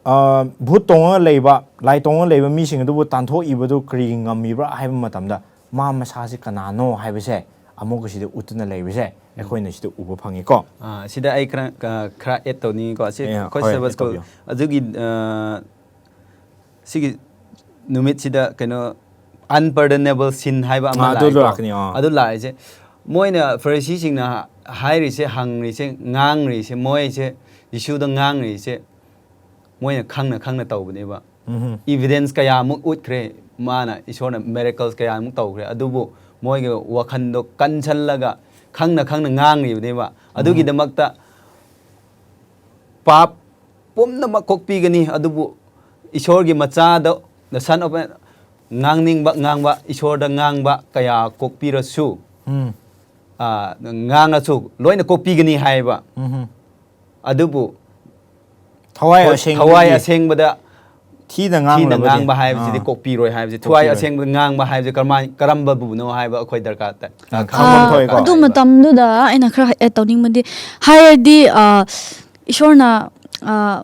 ꯑ, ꯚꯨꯠ ꯇꯣꯡꯉꯒ ꯂꯩꯕ, ꯂꯥꯏ ꯇꯣꯡꯉꯒ ꯂꯩꯕ ꯃꯤꯁꯤꯡ ꯑꯗꯨꯕꯨ ꯇꯥꯟꯊꯣꯛꯏꯕꯗꯨ ꯀꯔꯤꯒꯤ ꯉꯝꯃꯤꯕ꯭ꯔꯥ ꯍꯥꯏꯕ ꯃꯇꯝꯗ, ꯃꯥ ꯃꯁꯥꯁꯦ ꯀꯅꯥꯅꯣ ꯍꯥꯏꯕꯁꯦ ꯑꯃꯨꯛꯀ ꯁꯤꯗ ꯎꯠꯇꯨꯅ ꯂꯩꯕꯁꯦ ꯑꯩꯈꯣꯏꯅ ꯁꯤꯗ ꯎꯕ ꯐꯪꯉꯤꯀꯣ꯫ ꯑꯥ, ꯁꯤꯗ ꯑꯩ ꯈꯔ, ꯑ, ꯈꯔ ꯑꯦꯗ ꯇꯧꯅꯤꯡꯉꯤꯀꯣ꯫ ꯁꯤ ꯑꯦ, ꯑꯩꯈꯣꯏ ꯍꯣꯏ, ꯁꯕꯁ add ꯇꯧꯕꯤꯌꯣ꯫ ꯁ꯭ꯀꯨꯜ ꯑꯗꯨꯒꯤ, ꯑ, ꯁꯤꯒꯤ ꯅꯨꯃꯤꯠꯁꯤꯗ ꯀꯩꯅꯣ, unpardonable sin ꯍꯥꯏꯕ ꯑꯃ ꯑꯥ, ꯑꯗꯨ ꯂꯥꯛꯑꯦꯀꯣ꯫ ꯂꯥꯛꯀꯅꯤ, ꯑꯥ꯫ ꯑꯗꯨ ꯂꯥꯛꯏꯁꯦ ꯃꯣꯏꯅ, ꯐꯔꯤꯁꯤꯁꯤꯡꯅ ꯍꯥꯏꯔꯤꯁꯦ, ꯍꯪꯔꯤꯁꯦ, ꯉꯥꯡꯔꯤꯁꯦ, ꯃꯣꯏꯁꯦ ꯖꯤꯁꯨꯗ ꯉꯥꯡꯔꯤꯁꯦ ꯃꯣꯏꯅ ꯈꯪꯅ ꯈꯪꯅ ꯇꯧꯕꯅꯦꯕ꯫ ꯎꯝꯍꯨꯝ꯫ ꯏꯚꯤꯗꯦꯟꯁ ꯀꯌꯥꯃꯨꯛ ꯎꯠꯈ꯭ꯔꯦ, ꯃꯥꯅ, ꯏꯁꯣꯔꯅ ꯃꯤꯔꯦꯀꯜꯁ ꯀꯌꯥꯃꯨꯛ ꯇꯧꯈ꯭ꯔꯦ, ꯑꯗꯨꯕꯨ ꯃꯣꯏꯒꯤ ꯋꯥꯈꯟꯗꯣ ꯀꯟꯁꯜꯂꯒ ꯈꯪꯅ ꯈꯪꯅ ꯉꯥꯡꯂꯤꯕꯅꯦꯕ꯫ ꯑꯗꯨꯒꯤꯗꯃꯛꯇ ꯄꯥꯞ ꯄꯨꯝꯅꯃꯛ ꯀꯣꯛꯄꯤꯒꯅꯤ, ꯑꯗꯨꯕꯨ ꯏꯁꯣꯔꯒꯤ ꯃꯆꯥꯗ, the son of, ꯉꯥꯡꯅꯤꯡꯕ ꯉꯥꯡꯕ, ꯏꯁꯣꯔꯗ ꯉꯥꯡꯕ ꯀꯌꯥ ꯀꯣꯛꯄꯤꯔꯁꯨ, ꯎꯝ꯫ ꯑꯥ, ꯉꯥꯡꯉꯁꯨ ꯂꯣꯏꯅ ꯀꯣꯛꯄꯤꯒꯅꯤ ꯍꯥꯏꯌꯦꯕ꯫ ꯎꯝꯍꯨꯝ꯫ ꯑꯗꯨꯕꯨ ꯊꯋꯥꯏ ꯊ-, ꯑꯁꯦꯡꯕꯒꯤ ꯊꯋꯥꯏ ꯑꯁꯦꯡꯕꯗ ꯊꯤꯅ ꯊꯤꯅ ꯉꯥꯡꯂꯕꯗꯤ꯫ ꯉꯥꯡꯕ ꯍꯥꯏꯕꯁꯤꯗꯤ ꯑꯥ꯫ ꯀꯣꯛꯄꯤꯔꯣꯏ ꯍꯥꯏꯕꯁꯤ, ꯊꯋꯥꯏ ꯀꯣꯛꯄꯤꯔꯣꯏ꯫ ꯑꯁꯦꯡꯕꯗ ꯉꯥꯡꯕ ꯍꯥꯏꯕꯁꯤ ꯀꯔꯝꯍꯥꯏ-, ꯀꯔꯝꯕꯕꯨꯅꯣ ꯍꯥꯏꯕ ꯑꯩꯈꯣꯏ ꯗꯔꯀꯥꯔ ꯇꯥꯏ꯫ ꯑꯥ, ꯑꯥ, ꯈꯪꯐꯝ ꯈꯪꯕ ꯊꯣꯛꯑꯦꯀꯣ꯫ ꯑꯗꯨ ꯇꯥꯏ꯫ ꯃꯇꯝꯗꯨꯗ ꯑꯩꯅ ꯈꯔ ꯑꯦꯗ ꯇꯧꯅꯤꯡꯕꯗꯤ, ꯍꯥꯏꯔꯗꯤ, ꯑ, ꯏꯁꯣꯔꯅ, ꯑ,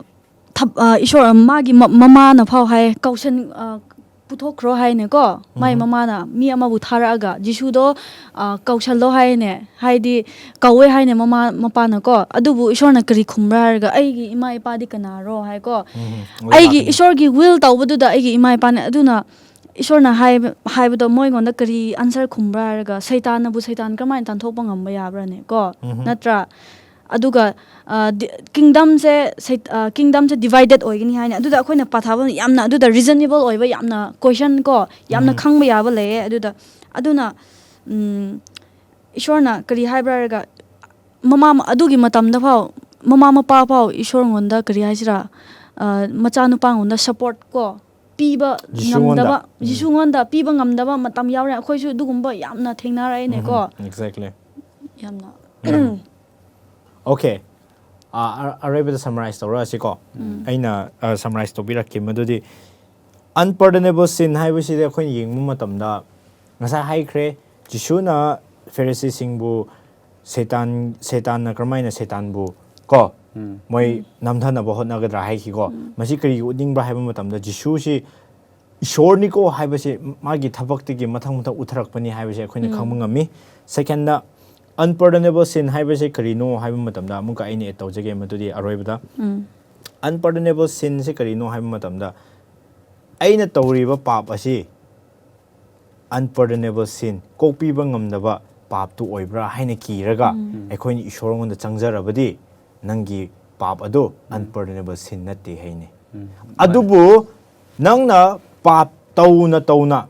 ꯊꯞ-, ꯑ, ꯏꯁꯣꯔ, ꯃꯥꯒꯤ ꯃ-, ꯃꯃꯥꯅ ꯐꯥꯎ ꯍꯥꯏ, ꯀꯧꯁꯟ-, ꯑ, ꯄꯨꯊꯣꯛꯈ꯭ꯔꯣ ꯍꯥꯏꯅꯀꯣ, ꯃꯥꯏ ꯃꯃꯥꯅ ꯃꯤ ꯑꯃꯕꯨ ꯊꯥꯔꯛꯑꯒ ꯖꯤꯁꯨꯗꯣ, ꯑ, ꯀꯧꯁꯜꯂꯣ ꯍꯥꯏꯅꯦ, ꯍꯥꯏꯗꯤ ꯀꯧꯋꯦ ꯍꯥꯏꯅꯦ ꯃꯃꯥ ꯃꯄꯥꯅꯀꯣ꯫ ꯑꯗꯨꯕꯨ ꯏꯁꯣꯔꯅ ꯀꯔꯤ ꯈꯨꯝꯕ꯭ꯔꯥ ꯍꯥꯏꯔꯒ, "ꯑꯩꯒꯤ ꯏꯃꯥ ꯏꯄꯥꯗꯤ ꯀꯅꯥꯔꯣ?" ꯍꯥꯏꯀꯣ꯫ ꯎꯝ, ꯑꯩꯒꯤ ꯂꯥꯛꯀꯅꯤ꯫ ꯏꯁꯣꯔꯒꯤ ꯋꯤꯜ ꯇꯧꯕꯗꯨꯗ ꯑꯩꯒꯤ ꯏꯃꯥ ꯏꯄꯥꯅ, ꯑꯗꯨꯅ ꯏꯁꯣꯔꯅ ꯍꯥꯏꯕ, ꯍꯥꯏꯕꯗꯣ ꯃꯣꯏꯉꯣꯟꯗ ꯀꯔꯤ ꯑꯟꯁꯔ ꯈꯨꯝꯕ꯭ꯔꯥ ꯍꯥꯏꯔꯒ, ꯁꯩꯇꯥꯟꯅꯕꯨ ꯁꯩꯇꯥꯟ ꯀꯔꯝꯍꯥꯏꯅ ꯇꯥꯟꯊꯣꯛꯄ ꯉꯝꯕ ꯌꯥꯕ꯭ꯔꯥꯅꯦ ꯀꯣ? ꯎꯝꯍꯨꯝ꯫ ꯅꯠꯇ꯭ꯔꯥ? ꯑꯗꯨꯒ, ꯑ, ꯗꯤ-, ꯀꯤꯡꯗꯝꯁꯦ, ꯁꯩ-, ꯑ, ꯀꯤꯡꯗꯝꯁꯦ ꯗꯤꯚꯥꯏꯗꯦꯠ ꯑꯣꯏꯒꯅꯤ ꯍꯥꯏꯅ, ꯑꯗꯨꯗ ꯑꯩꯈꯣꯏꯅ ꯄꯥꯊꯥꯕ ꯌꯥꯝꯅ, ꯑꯗꯨꯗ ꯔꯤꯖꯅꯦꯕꯜ ꯑꯣꯏꯕ ꯌꯥꯝꯅ ꯀꯣꯏꯁꯟ ꯀꯣ, ꯌꯥꯝꯅ ꯎꯝ꯫ ꯈꯪꯕ ꯌꯥꯕ ꯂꯩꯌꯦ꯫ ꯑꯗꯨꯗ, ꯑꯗꯨꯅ, ꯎꯝ, ꯏꯁꯣꯔꯅ ꯀꯔꯤ ꯍꯥꯏꯕ꯭ꯔꯥ ꯍꯥꯏꯔꯒ, ꯃꯃꯥ, ꯑꯗꯨꯒꯤ ꯃꯇꯝꯗ ꯐꯥꯎ ꯃꯃꯥ ꯃꯄꯥ ꯐꯥꯎ ꯏꯁꯣꯔꯉꯣꯟꯗ ꯀꯔꯤ ꯍꯥꯏꯁꯤꯔꯥ, ꯑ, ꯃꯆꯥꯅꯨꯄꯥꯉꯣꯟꯗ ꯁꯄꯣꯔꯠ ꯀꯣ ꯄꯤꯕ ꯖꯤꯁꯨꯉꯣꯟꯗ꯫ ꯉꯝꯗꯕ, ꯎꯝ꯫ ꯖꯤꯁꯨꯉꯣꯟꯗ ꯄꯤꯕ ꯉꯝꯗꯕ ꯃꯇꯝ ꯌꯥꯎꯔꯦ꯫ ꯑꯩꯈꯣꯏꯁꯨ ꯑꯗꯨꯒꯨꯝꯕ ꯌꯥꯝꯅ ꯊꯦꯡꯅꯔꯛꯑꯦꯅꯦꯀꯣ꯫ ꯎꯝ, exactly꯫ ꯌꯥꯝꯅ Okay꯫ ꯑ, ꯑ, ꯑꯔꯣꯏꯕꯗ ꯁꯝꯃꯔꯥꯏꯁ ꯇꯧꯔꯛꯑꯁꯤꯀꯣ꯫ ꯑꯩꯅ, ꯑ, ꯁꯝꯃꯔꯥꯏꯁ ꯇꯧꯕꯤꯔꯛꯀꯦ꯫ ꯃꯗꯨꯗꯤ unpardonable sin ꯍꯥꯏꯕꯁꯤꯗꯤ ꯑꯩꯈꯣꯏꯅ ꯌꯦꯡꯕ ꯃꯇꯝꯗ, ꯉꯁꯥꯏ ꯍꯥꯏꯈ꯭ꯔꯦ, ꯖꯤꯁꯨꯅ ꯐꯦꯔꯤꯁꯤꯁꯤꯡꯕꯨ ꯁꯩꯇꯥꯟ ꯁꯩꯇꯥꯟꯅ ꯀꯔꯝꯍꯥꯏꯅ ꯁꯩꯇꯥꯟꯕꯨ ꯀꯣ ꯃꯣꯏ ꯅꯝꯊꯅꯕ ꯍꯣꯠꯅꯒꯗ꯭ꯔꯥ ꯍꯥꯏꯈꯤꯀꯣ꯫ ꯃꯁꯤ ꯀꯔꯤꯒꯤ ꯎꯠꯅꯤꯡꯕ꯭ꯔꯥ ꯍꯥꯏꯕ ꯃꯇꯝꯗ ꯖꯤꯁꯨꯁꯤ ꯏꯁꯣꯔꯅꯤꯀꯣ ꯍꯥꯏꯕꯁꯦ ꯃꯥꯒꯤ ꯊꯕꯛꯇꯒꯤ ꯃꯊꯪ ꯃꯊꯪ ꯎꯠꯊꯔꯛꯄꯅꯤ ꯍꯥꯏꯕꯁꯦ ꯑꯩꯈꯣꯏꯅ ꯈꯪꯕ ꯉꯝꯃꯤ꯫ ꯁꯦꯀꯦꯟꯗ, unpardonable sin ꯍꯥꯏꯕꯁꯦ ꯀꯔꯤꯅꯣ ꯍꯥꯏꯕ ꯃꯇꯝꯗ ꯑꯃꯨꯛꯀ ꯑꯩꯅ ꯑꯦꯗ ꯇꯧꯖꯒꯦ, ꯃꯗꯨꯗꯤ ꯑꯔꯣꯏꯕꯗ꯫ Unpardonable sinꯁꯦ ꯀꯔꯤꯅꯣ ꯍꯥꯏꯕ ꯃꯇꯝꯗ ꯑꯩꯅ ꯇꯧꯔꯤꯕ ꯄꯥꯞ ꯑꯁꯤ unpardonable sin, ꯀꯣꯛꯄꯤꯕ ꯉꯝꯗꯕ ꯄꯥꯞꯇꯨ ꯑꯣꯏꯕ꯭ꯔꯥ ꯍꯥꯏꯅ ꯀꯤꯔꯒ ꯑꯩꯈꯣꯏꯅ ꯏꯁꯣꯔꯉꯣꯟꯗ ꯆꯪꯖꯔꯕꯗꯤ ꯅꯪꯒꯤ ꯄꯥꯞ ꯑꯗꯨ unpardonable sin ꯅꯠꯇꯦ ꯍꯥꯏꯅꯤ꯫ ꯑꯗꯨꯕꯨ ꯅꯪꯅ ꯄꯥꯞ ꯇꯧꯅ ꯇꯧꯅ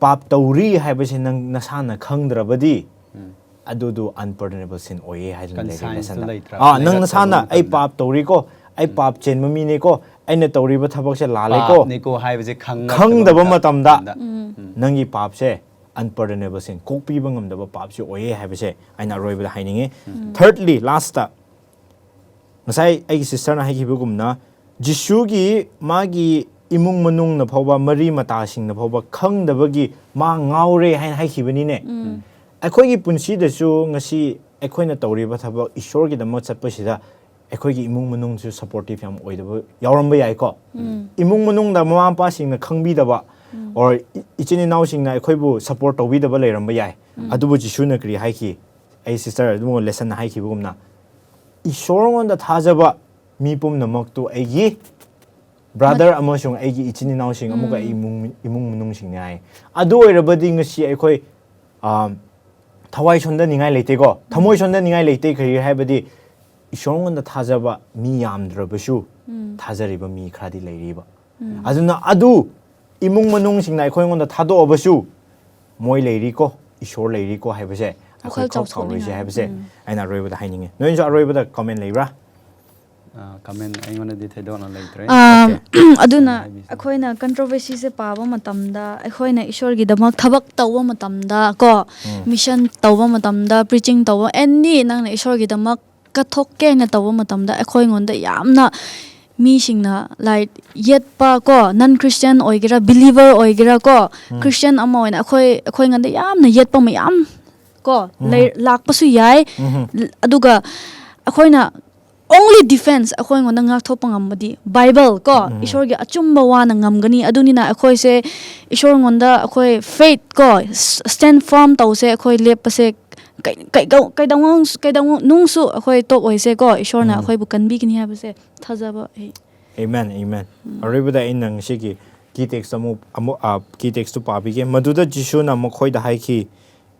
ꯄꯥꯞ ꯇꯧꯔꯤ ꯍꯥꯏꯕꯁꯦ ꯅꯪ ꯅꯁꯥꯅ ꯈꯪꯗ꯭ꯔꯕꯗꯤ ꯑꯗꯨꯗꯨ unpardonable sin ꯑꯣꯏꯌꯦ ꯍꯥꯏꯗꯨꯅ ꯂꯩꯔꯦ꯫ Conscienceꯇꯨ ꯂꯦꯁꯟꯗ꯫ ꯂꯩꯇ꯭ꯔꯥ? ꯑꯥ, ꯅꯪ ꯂꯩꯔꯛꯇꯕ ꯅꯁꯥꯅ "ꯑꯩ ꯃꯇꯝꯗ꯫ ꯄꯥꯞ ꯇꯧꯔꯤꯀꯣ, ꯑꯩ ꯄꯥꯞ ꯆꯦꯟꯕ ꯃꯤꯅꯦꯀꯣ, ꯑꯩꯅ ꯇꯧꯔꯤꯕ ꯊꯕꯛꯁꯦ ꯂꯥꯜꯂꯦꯀꯣ" ꯄꯥꯞꯅꯤꯀꯣ ꯍꯥꯏꯕꯁꯦ ꯈꯪꯂꯛꯇꯕ ꯈꯪꯗꯕ ꯃꯇꯝꯗ ꯎꯝ꯫ ꯅꯪꯒꯤ ꯄꯥꯞꯁꯦ unpardonable sin, ꯀꯣꯛꯄꯤꯕ ꯉꯝꯗꯕ ꯄꯥꯞꯁꯤ ꯑꯣꯏꯌꯦ ꯍꯥꯏꯕꯁꯦ ꯑꯩꯅ ꯑꯔꯣꯏꯕꯗ ꯍꯥꯏꯅꯤꯡꯉꯤ꯫ Thirdly, lastꯇ ꯉꯁꯥꯏ ꯑꯩꯒꯤ ꯁꯤꯁꯇꯔꯅ ꯍꯥꯏꯈꯤꯕꯒꯨꯝꯅ ꯖꯤꯁꯨꯒꯤ ꯃꯥꯒꯤ ꯏꯃꯨꯡ ꯃꯅꯨꯡꯅ ꯐꯥꯎꯕ, ꯃꯔꯤ ꯃꯇꯥꯁꯤꯡꯅ ꯐꯥꯎꯕ ꯈꯪꯗꯕꯒꯤ ꯃꯥ ꯉꯥꯎꯔꯦ ꯍꯥꯏꯅ ꯍꯥꯏꯈꯤꯕꯅꯤꯅꯦ꯫ ꯑꯩꯈꯣꯏꯒꯤ ꯄꯨꯟꯁꯤꯗꯁꯨ ꯉꯁꯤ ꯑꯩꯈꯣꯏꯅ ꯇꯧꯔꯤꯕ ꯊꯕꯛ ꯏꯁꯣꯔꯒꯤꯗꯃꯛ ꯆꯠꯄꯁꯤꯗ ꯑꯩꯈꯣꯏꯒꯤ ꯏꯃꯨꯡ ꯃꯅꯨꯡꯁꯨ supportive ꯌꯥꯝ ꯑꯣꯏꯗꯕ ꯌꯥꯎꯔꯝꯕ ꯌꯥꯏꯀꯣ꯫ ꯏꯃꯨꯡ ꯃꯅꯨꯡꯗ ꯃꯃꯥ ꯃꯄꯥꯁꯤꯡꯅ ꯈꯪꯕꯤꯗꯕ or ꯏ- ꯏꯆꯤꯟ ꯏꯅꯥꯎꯁꯤꯡꯅ ꯑꯩꯈꯣꯏꯕꯨ support ꯇꯧꯕꯤꯗꯕ ꯂꯩꯔꯝꯕ ꯌꯥꯏ꯫ ꯑꯗꯨꯕꯨ ꯖꯤꯁꯨꯅ ꯀꯔꯤ ꯍꯥꯏꯈꯤ? ꯑꯩ ꯁꯤꯁꯇꯔ ꯑꯗꯨꯒ ꯂꯦꯁꯟꯅ ꯍꯥꯏꯈꯤꯕꯒꯨꯝꯅ ꯏꯁꯣꯔꯉꯣꯟꯗ ꯊꯥꯖꯕ ꯃꯤ ꯄꯨꯝꯅꯃꯛꯇꯨ ꯑꯩꯒꯤ brother ꯑꯃꯁꯨꯡ ꯑꯩꯒꯤ ꯏꯆꯤꯟ ꯏꯅꯥꯎꯁꯤꯡ ꯑꯃꯨꯛꯀ ꯑꯩ ꯏꯃꯨꯡ ꯏꯃꯨꯡ ꯃꯅꯨꯡꯁꯤꯡꯅꯤ ꯍꯥꯏ꯫ ꯑꯗꯨ ꯑꯣꯏꯔꯕꯗꯤ ꯉꯁꯤ ꯑꯩꯈꯣꯏ ꯑꯥ, ꯊꯋꯥꯏ ꯁꯣꯟꯊꯅꯤꯡꯉꯥꯏ ꯂꯩꯇꯦꯀꯣ꯫ ꯊꯃꯣꯏ ꯁꯣꯟꯊꯅꯤꯡꯉꯥꯏ ꯂꯩꯇꯦ꯫ ꯀꯔꯤ ꯍꯥꯏꯕꯗꯤ ꯏꯁꯣꯔꯉꯣꯟꯗ ꯊꯥꯖꯕ ꯃꯤ ꯌꯥꯝꯗ꯭ꯔꯕꯁꯨ ꯊꯥꯖꯔꯤꯕ ꯃꯤ ꯈꯔꯗꯤ ꯂꯩꯔꯤꯕ꯫ ꯑꯗꯨꯅ ꯑꯗꯨ ꯏꯃꯨꯡ ꯃꯅꯨꯡꯁꯤꯡꯅ ꯑꯩꯈꯣꯏꯉꯣꯟꯗ ꯊꯥꯗꯣꯛꯑꯕꯁꯨ ꯃꯣꯏ ꯂꯩꯔꯤꯀꯣ, ꯏꯁꯣꯔ ꯂꯩꯔꯤꯀꯣ ꯍꯥꯏꯕꯁꯦ ꯑꯩꯈꯣꯏ ꯋꯥꯈꯜ ꯀꯥꯎ ꯀꯥꯎꯔꯣꯏꯁꯦ ꯆꯥꯎꯊꯣꯛꯅꯤꯡꯉꯥꯏ꯫ ꯍꯥꯏꯕꯁꯦ ꯑꯩꯅ ꯑꯔꯣꯏꯕꯗ ꯍꯥꯏꯅꯤꯡꯉꯤ꯫ ꯅꯣꯏꯅꯁꯨ ꯑꯔꯣꯏꯕꯗ comment ꯂꯩꯕ꯭ꯔꯥ? ꯀꯃꯦꯟ ꯑꯩꯉꯣꯟꯗꯗꯤ ꯊꯣꯏꯗꯣꯛꯅ ꯂꯩꯇ꯭ꯔꯦ꯫ ꯑꯥ, Okay. ꯑꯗꯨꯅ ꯍꯥꯏꯕꯤꯁꯦ꯫ ꯑꯩꯈꯣꯏꯅ controversiesꯁꯦ ꯄꯥꯕ ꯃꯇꯝꯗ, ꯑꯩꯈꯣꯏꯅ ꯏꯁꯣꯔꯒꯤꯗꯃꯛ ꯊꯕꯛ ꯇꯧꯕ ꯃꯇꯝꯗ ꯀꯣ, mission ꯇꯧꯕ ꯃꯇꯝꯗ, preaching ꯇꯧꯕ, any ꯅꯪꯅ ꯏꯁꯣꯔꯒꯤꯗꯃꯛ ꯀꯠꯊꯣꯛꯀꯦ ꯍꯥꯏꯅ ꯇꯧꯕ ꯃꯇꯝꯗ ꯑꯩꯈꯣꯏꯉꯣꯟꯗ ꯌꯥꯝꯅ ꯃꯤꯁꯤꯡꯅ like ꯌꯦꯠꯄ ꯀꯣ, non Christian ꯑꯣꯏꯒꯦꯔꯥ, believer ꯑꯣꯏꯒꯦꯔꯥ ꯀꯣ, Christian ꯑꯃ ꯑꯣꯏꯅ ꯑꯩꯈꯣꯏ ꯑꯩꯈꯣꯏꯉꯣꯟꯗ ꯌꯥꯝꯅ ꯌꯦꯠꯄ ꯃꯌꯥꯝ ꯀꯣ, ꯂꯩ-, ꯂꯥꯛꯄꯁꯨ ꯌꯥꯏ꯫ ꯎꯝꯍꯝ꯫ ꯂ-, ꯑꯗꯨꯒ ꯑꯩꯈꯣꯏꯅ only defense ꯑꯩꯈꯣꯏꯉꯣꯟꯗ ꯉꯥꯛꯊꯣꯛꯄ ꯉꯝꯕꯗꯤ Bible ꯀꯣ, ꯎꯝ꯫ ꯏꯁꯣꯔꯒꯤ ꯑꯆꯨꯝꯕ ꯋꯥꯅ ꯉꯝꯒꯅꯤ꯫ ꯑꯗꯨꯅꯤꯅ ꯑꯩꯈꯣꯏꯁꯦ ꯏꯁꯣꯔꯉꯣꯟꯗ ꯑꯩꯈꯣꯏ faith ꯀꯣ, ꯁ-, stand firm ꯇꯧꯁꯦ꯫ ꯑꯩꯈꯣꯏ ꯂꯦꯞꯄꯁꯦ ꯀꯩ-, ꯀꯩꯗꯧ-, ꯀꯩꯗꯧꯉꯩ-, ꯀꯩꯗꯧꯅꯨꯡꯁꯨ ꯑꯩꯈꯣꯏ ꯇꯣꯛꯑꯣꯏꯁꯦ ꯀꯣ, ꯏꯁꯣꯔꯅ ꯎꯝ꯫ ꯑꯩꯈꯣꯏꯕꯨ ꯀꯟꯕꯤꯒꯅꯤ ꯍꯥꯏꯕꯁꯦ ꯊꯥꯖꯕ ꯑꯩ꯫ Amen, amen꯫ ꯎꯝ꯫ ꯑꯔꯣꯏꯕꯗ ꯑꯩꯅ ꯉꯁꯤꯒꯤ key text ꯑꯃꯨꯛ, ꯑꯃꯨꯛ, ꯑ, key text ꯇꯨ ꯄꯥꯕꯤꯒꯦ꯫ ꯃꯗꯨꯗ ꯖꯤꯁꯨꯅ ꯃꯈꯣꯏꯗ ꯍꯥꯏꯈꯤ,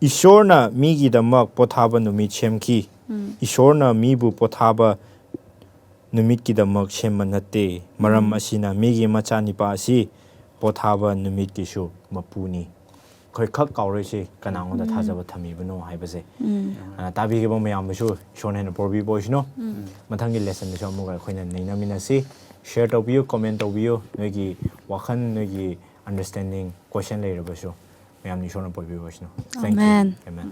"ꯏꯁꯣꯔꯅ ꯃꯤꯒꯤꯗꯃꯛ ꯄꯣꯊꯥꯕ ꯅꯨꯃꯤꯠ ꯁꯦꯝꯈꯤ꯫ ꯎꯝ꯫ ꯏꯁꯣꯔꯅ ꯃꯤꯕꯨ ꯄꯣꯊꯥꯕ ꯅꯨꯃꯤꯠꯀꯤꯗꯃꯛ ꯁꯦꯝꯕ ꯅꯠꯇꯦ꯫ ꯃꯔꯝ ꯎꯝ꯫ ꯑꯁꯤꯅ ꯃꯤꯒꯤ ꯃꯆꯥꯅꯤꯄꯥ ꯑꯁꯤ ꯄꯣꯊꯥꯕ ꯅꯨꯃꯤꯠꯀꯤꯁꯨ ꯃꯄꯨꯅꯤ꯫" ꯑꯩꯈꯣꯏ ꯈꯛ ꯀꯥꯎꯔꯣꯏꯁꯤ ꯀꯅꯥꯉꯣꯟꯗ ꯎꯝ꯫ ꯊꯥꯖꯕ ꯊꯝꯃꯤꯕꯅꯣ ꯍꯥꯏꯕꯁꯦ꯫ ꯎꯝ꯫ ꯑ, ꯇꯥꯕꯤꯈꯤꯕ ꯃꯌꯥꯝꯕꯨꯁꯨ ꯏꯁꯣꯔꯅ ꯍꯦꯟꯅ ꯄꯣꯔꯕꯤꯕ ꯑꯣꯏꯁꯅꯨ꯫ ꯎꯝ꯫ ꯃꯊꯪꯒꯤ lesson ꯗꯁꯨ ꯑꯃꯨꯛꯀ ꯑꯩꯈꯣꯏꯅ ꯅꯩꯅꯃꯤꯟꯅꯁꯤ꯫ Share ꯇꯧꯕꯤꯌꯨ, comment ꯇꯧꯕꯤꯌꯨ, ꯅꯣꯏꯒꯤ ꯋꯥꯈꯜ, ꯅꯣꯏꯒꯤ understanding, question ꯂꯩꯔꯕꯁꯨ ꯃꯌꯥꯝꯅ ꯏꯁꯣꯔꯅ ꯄꯣꯔꯕꯤꯕ ꯑꯣꯏꯁꯅꯨ꯫ Thank you꯫ Amen꯫ Amen꯫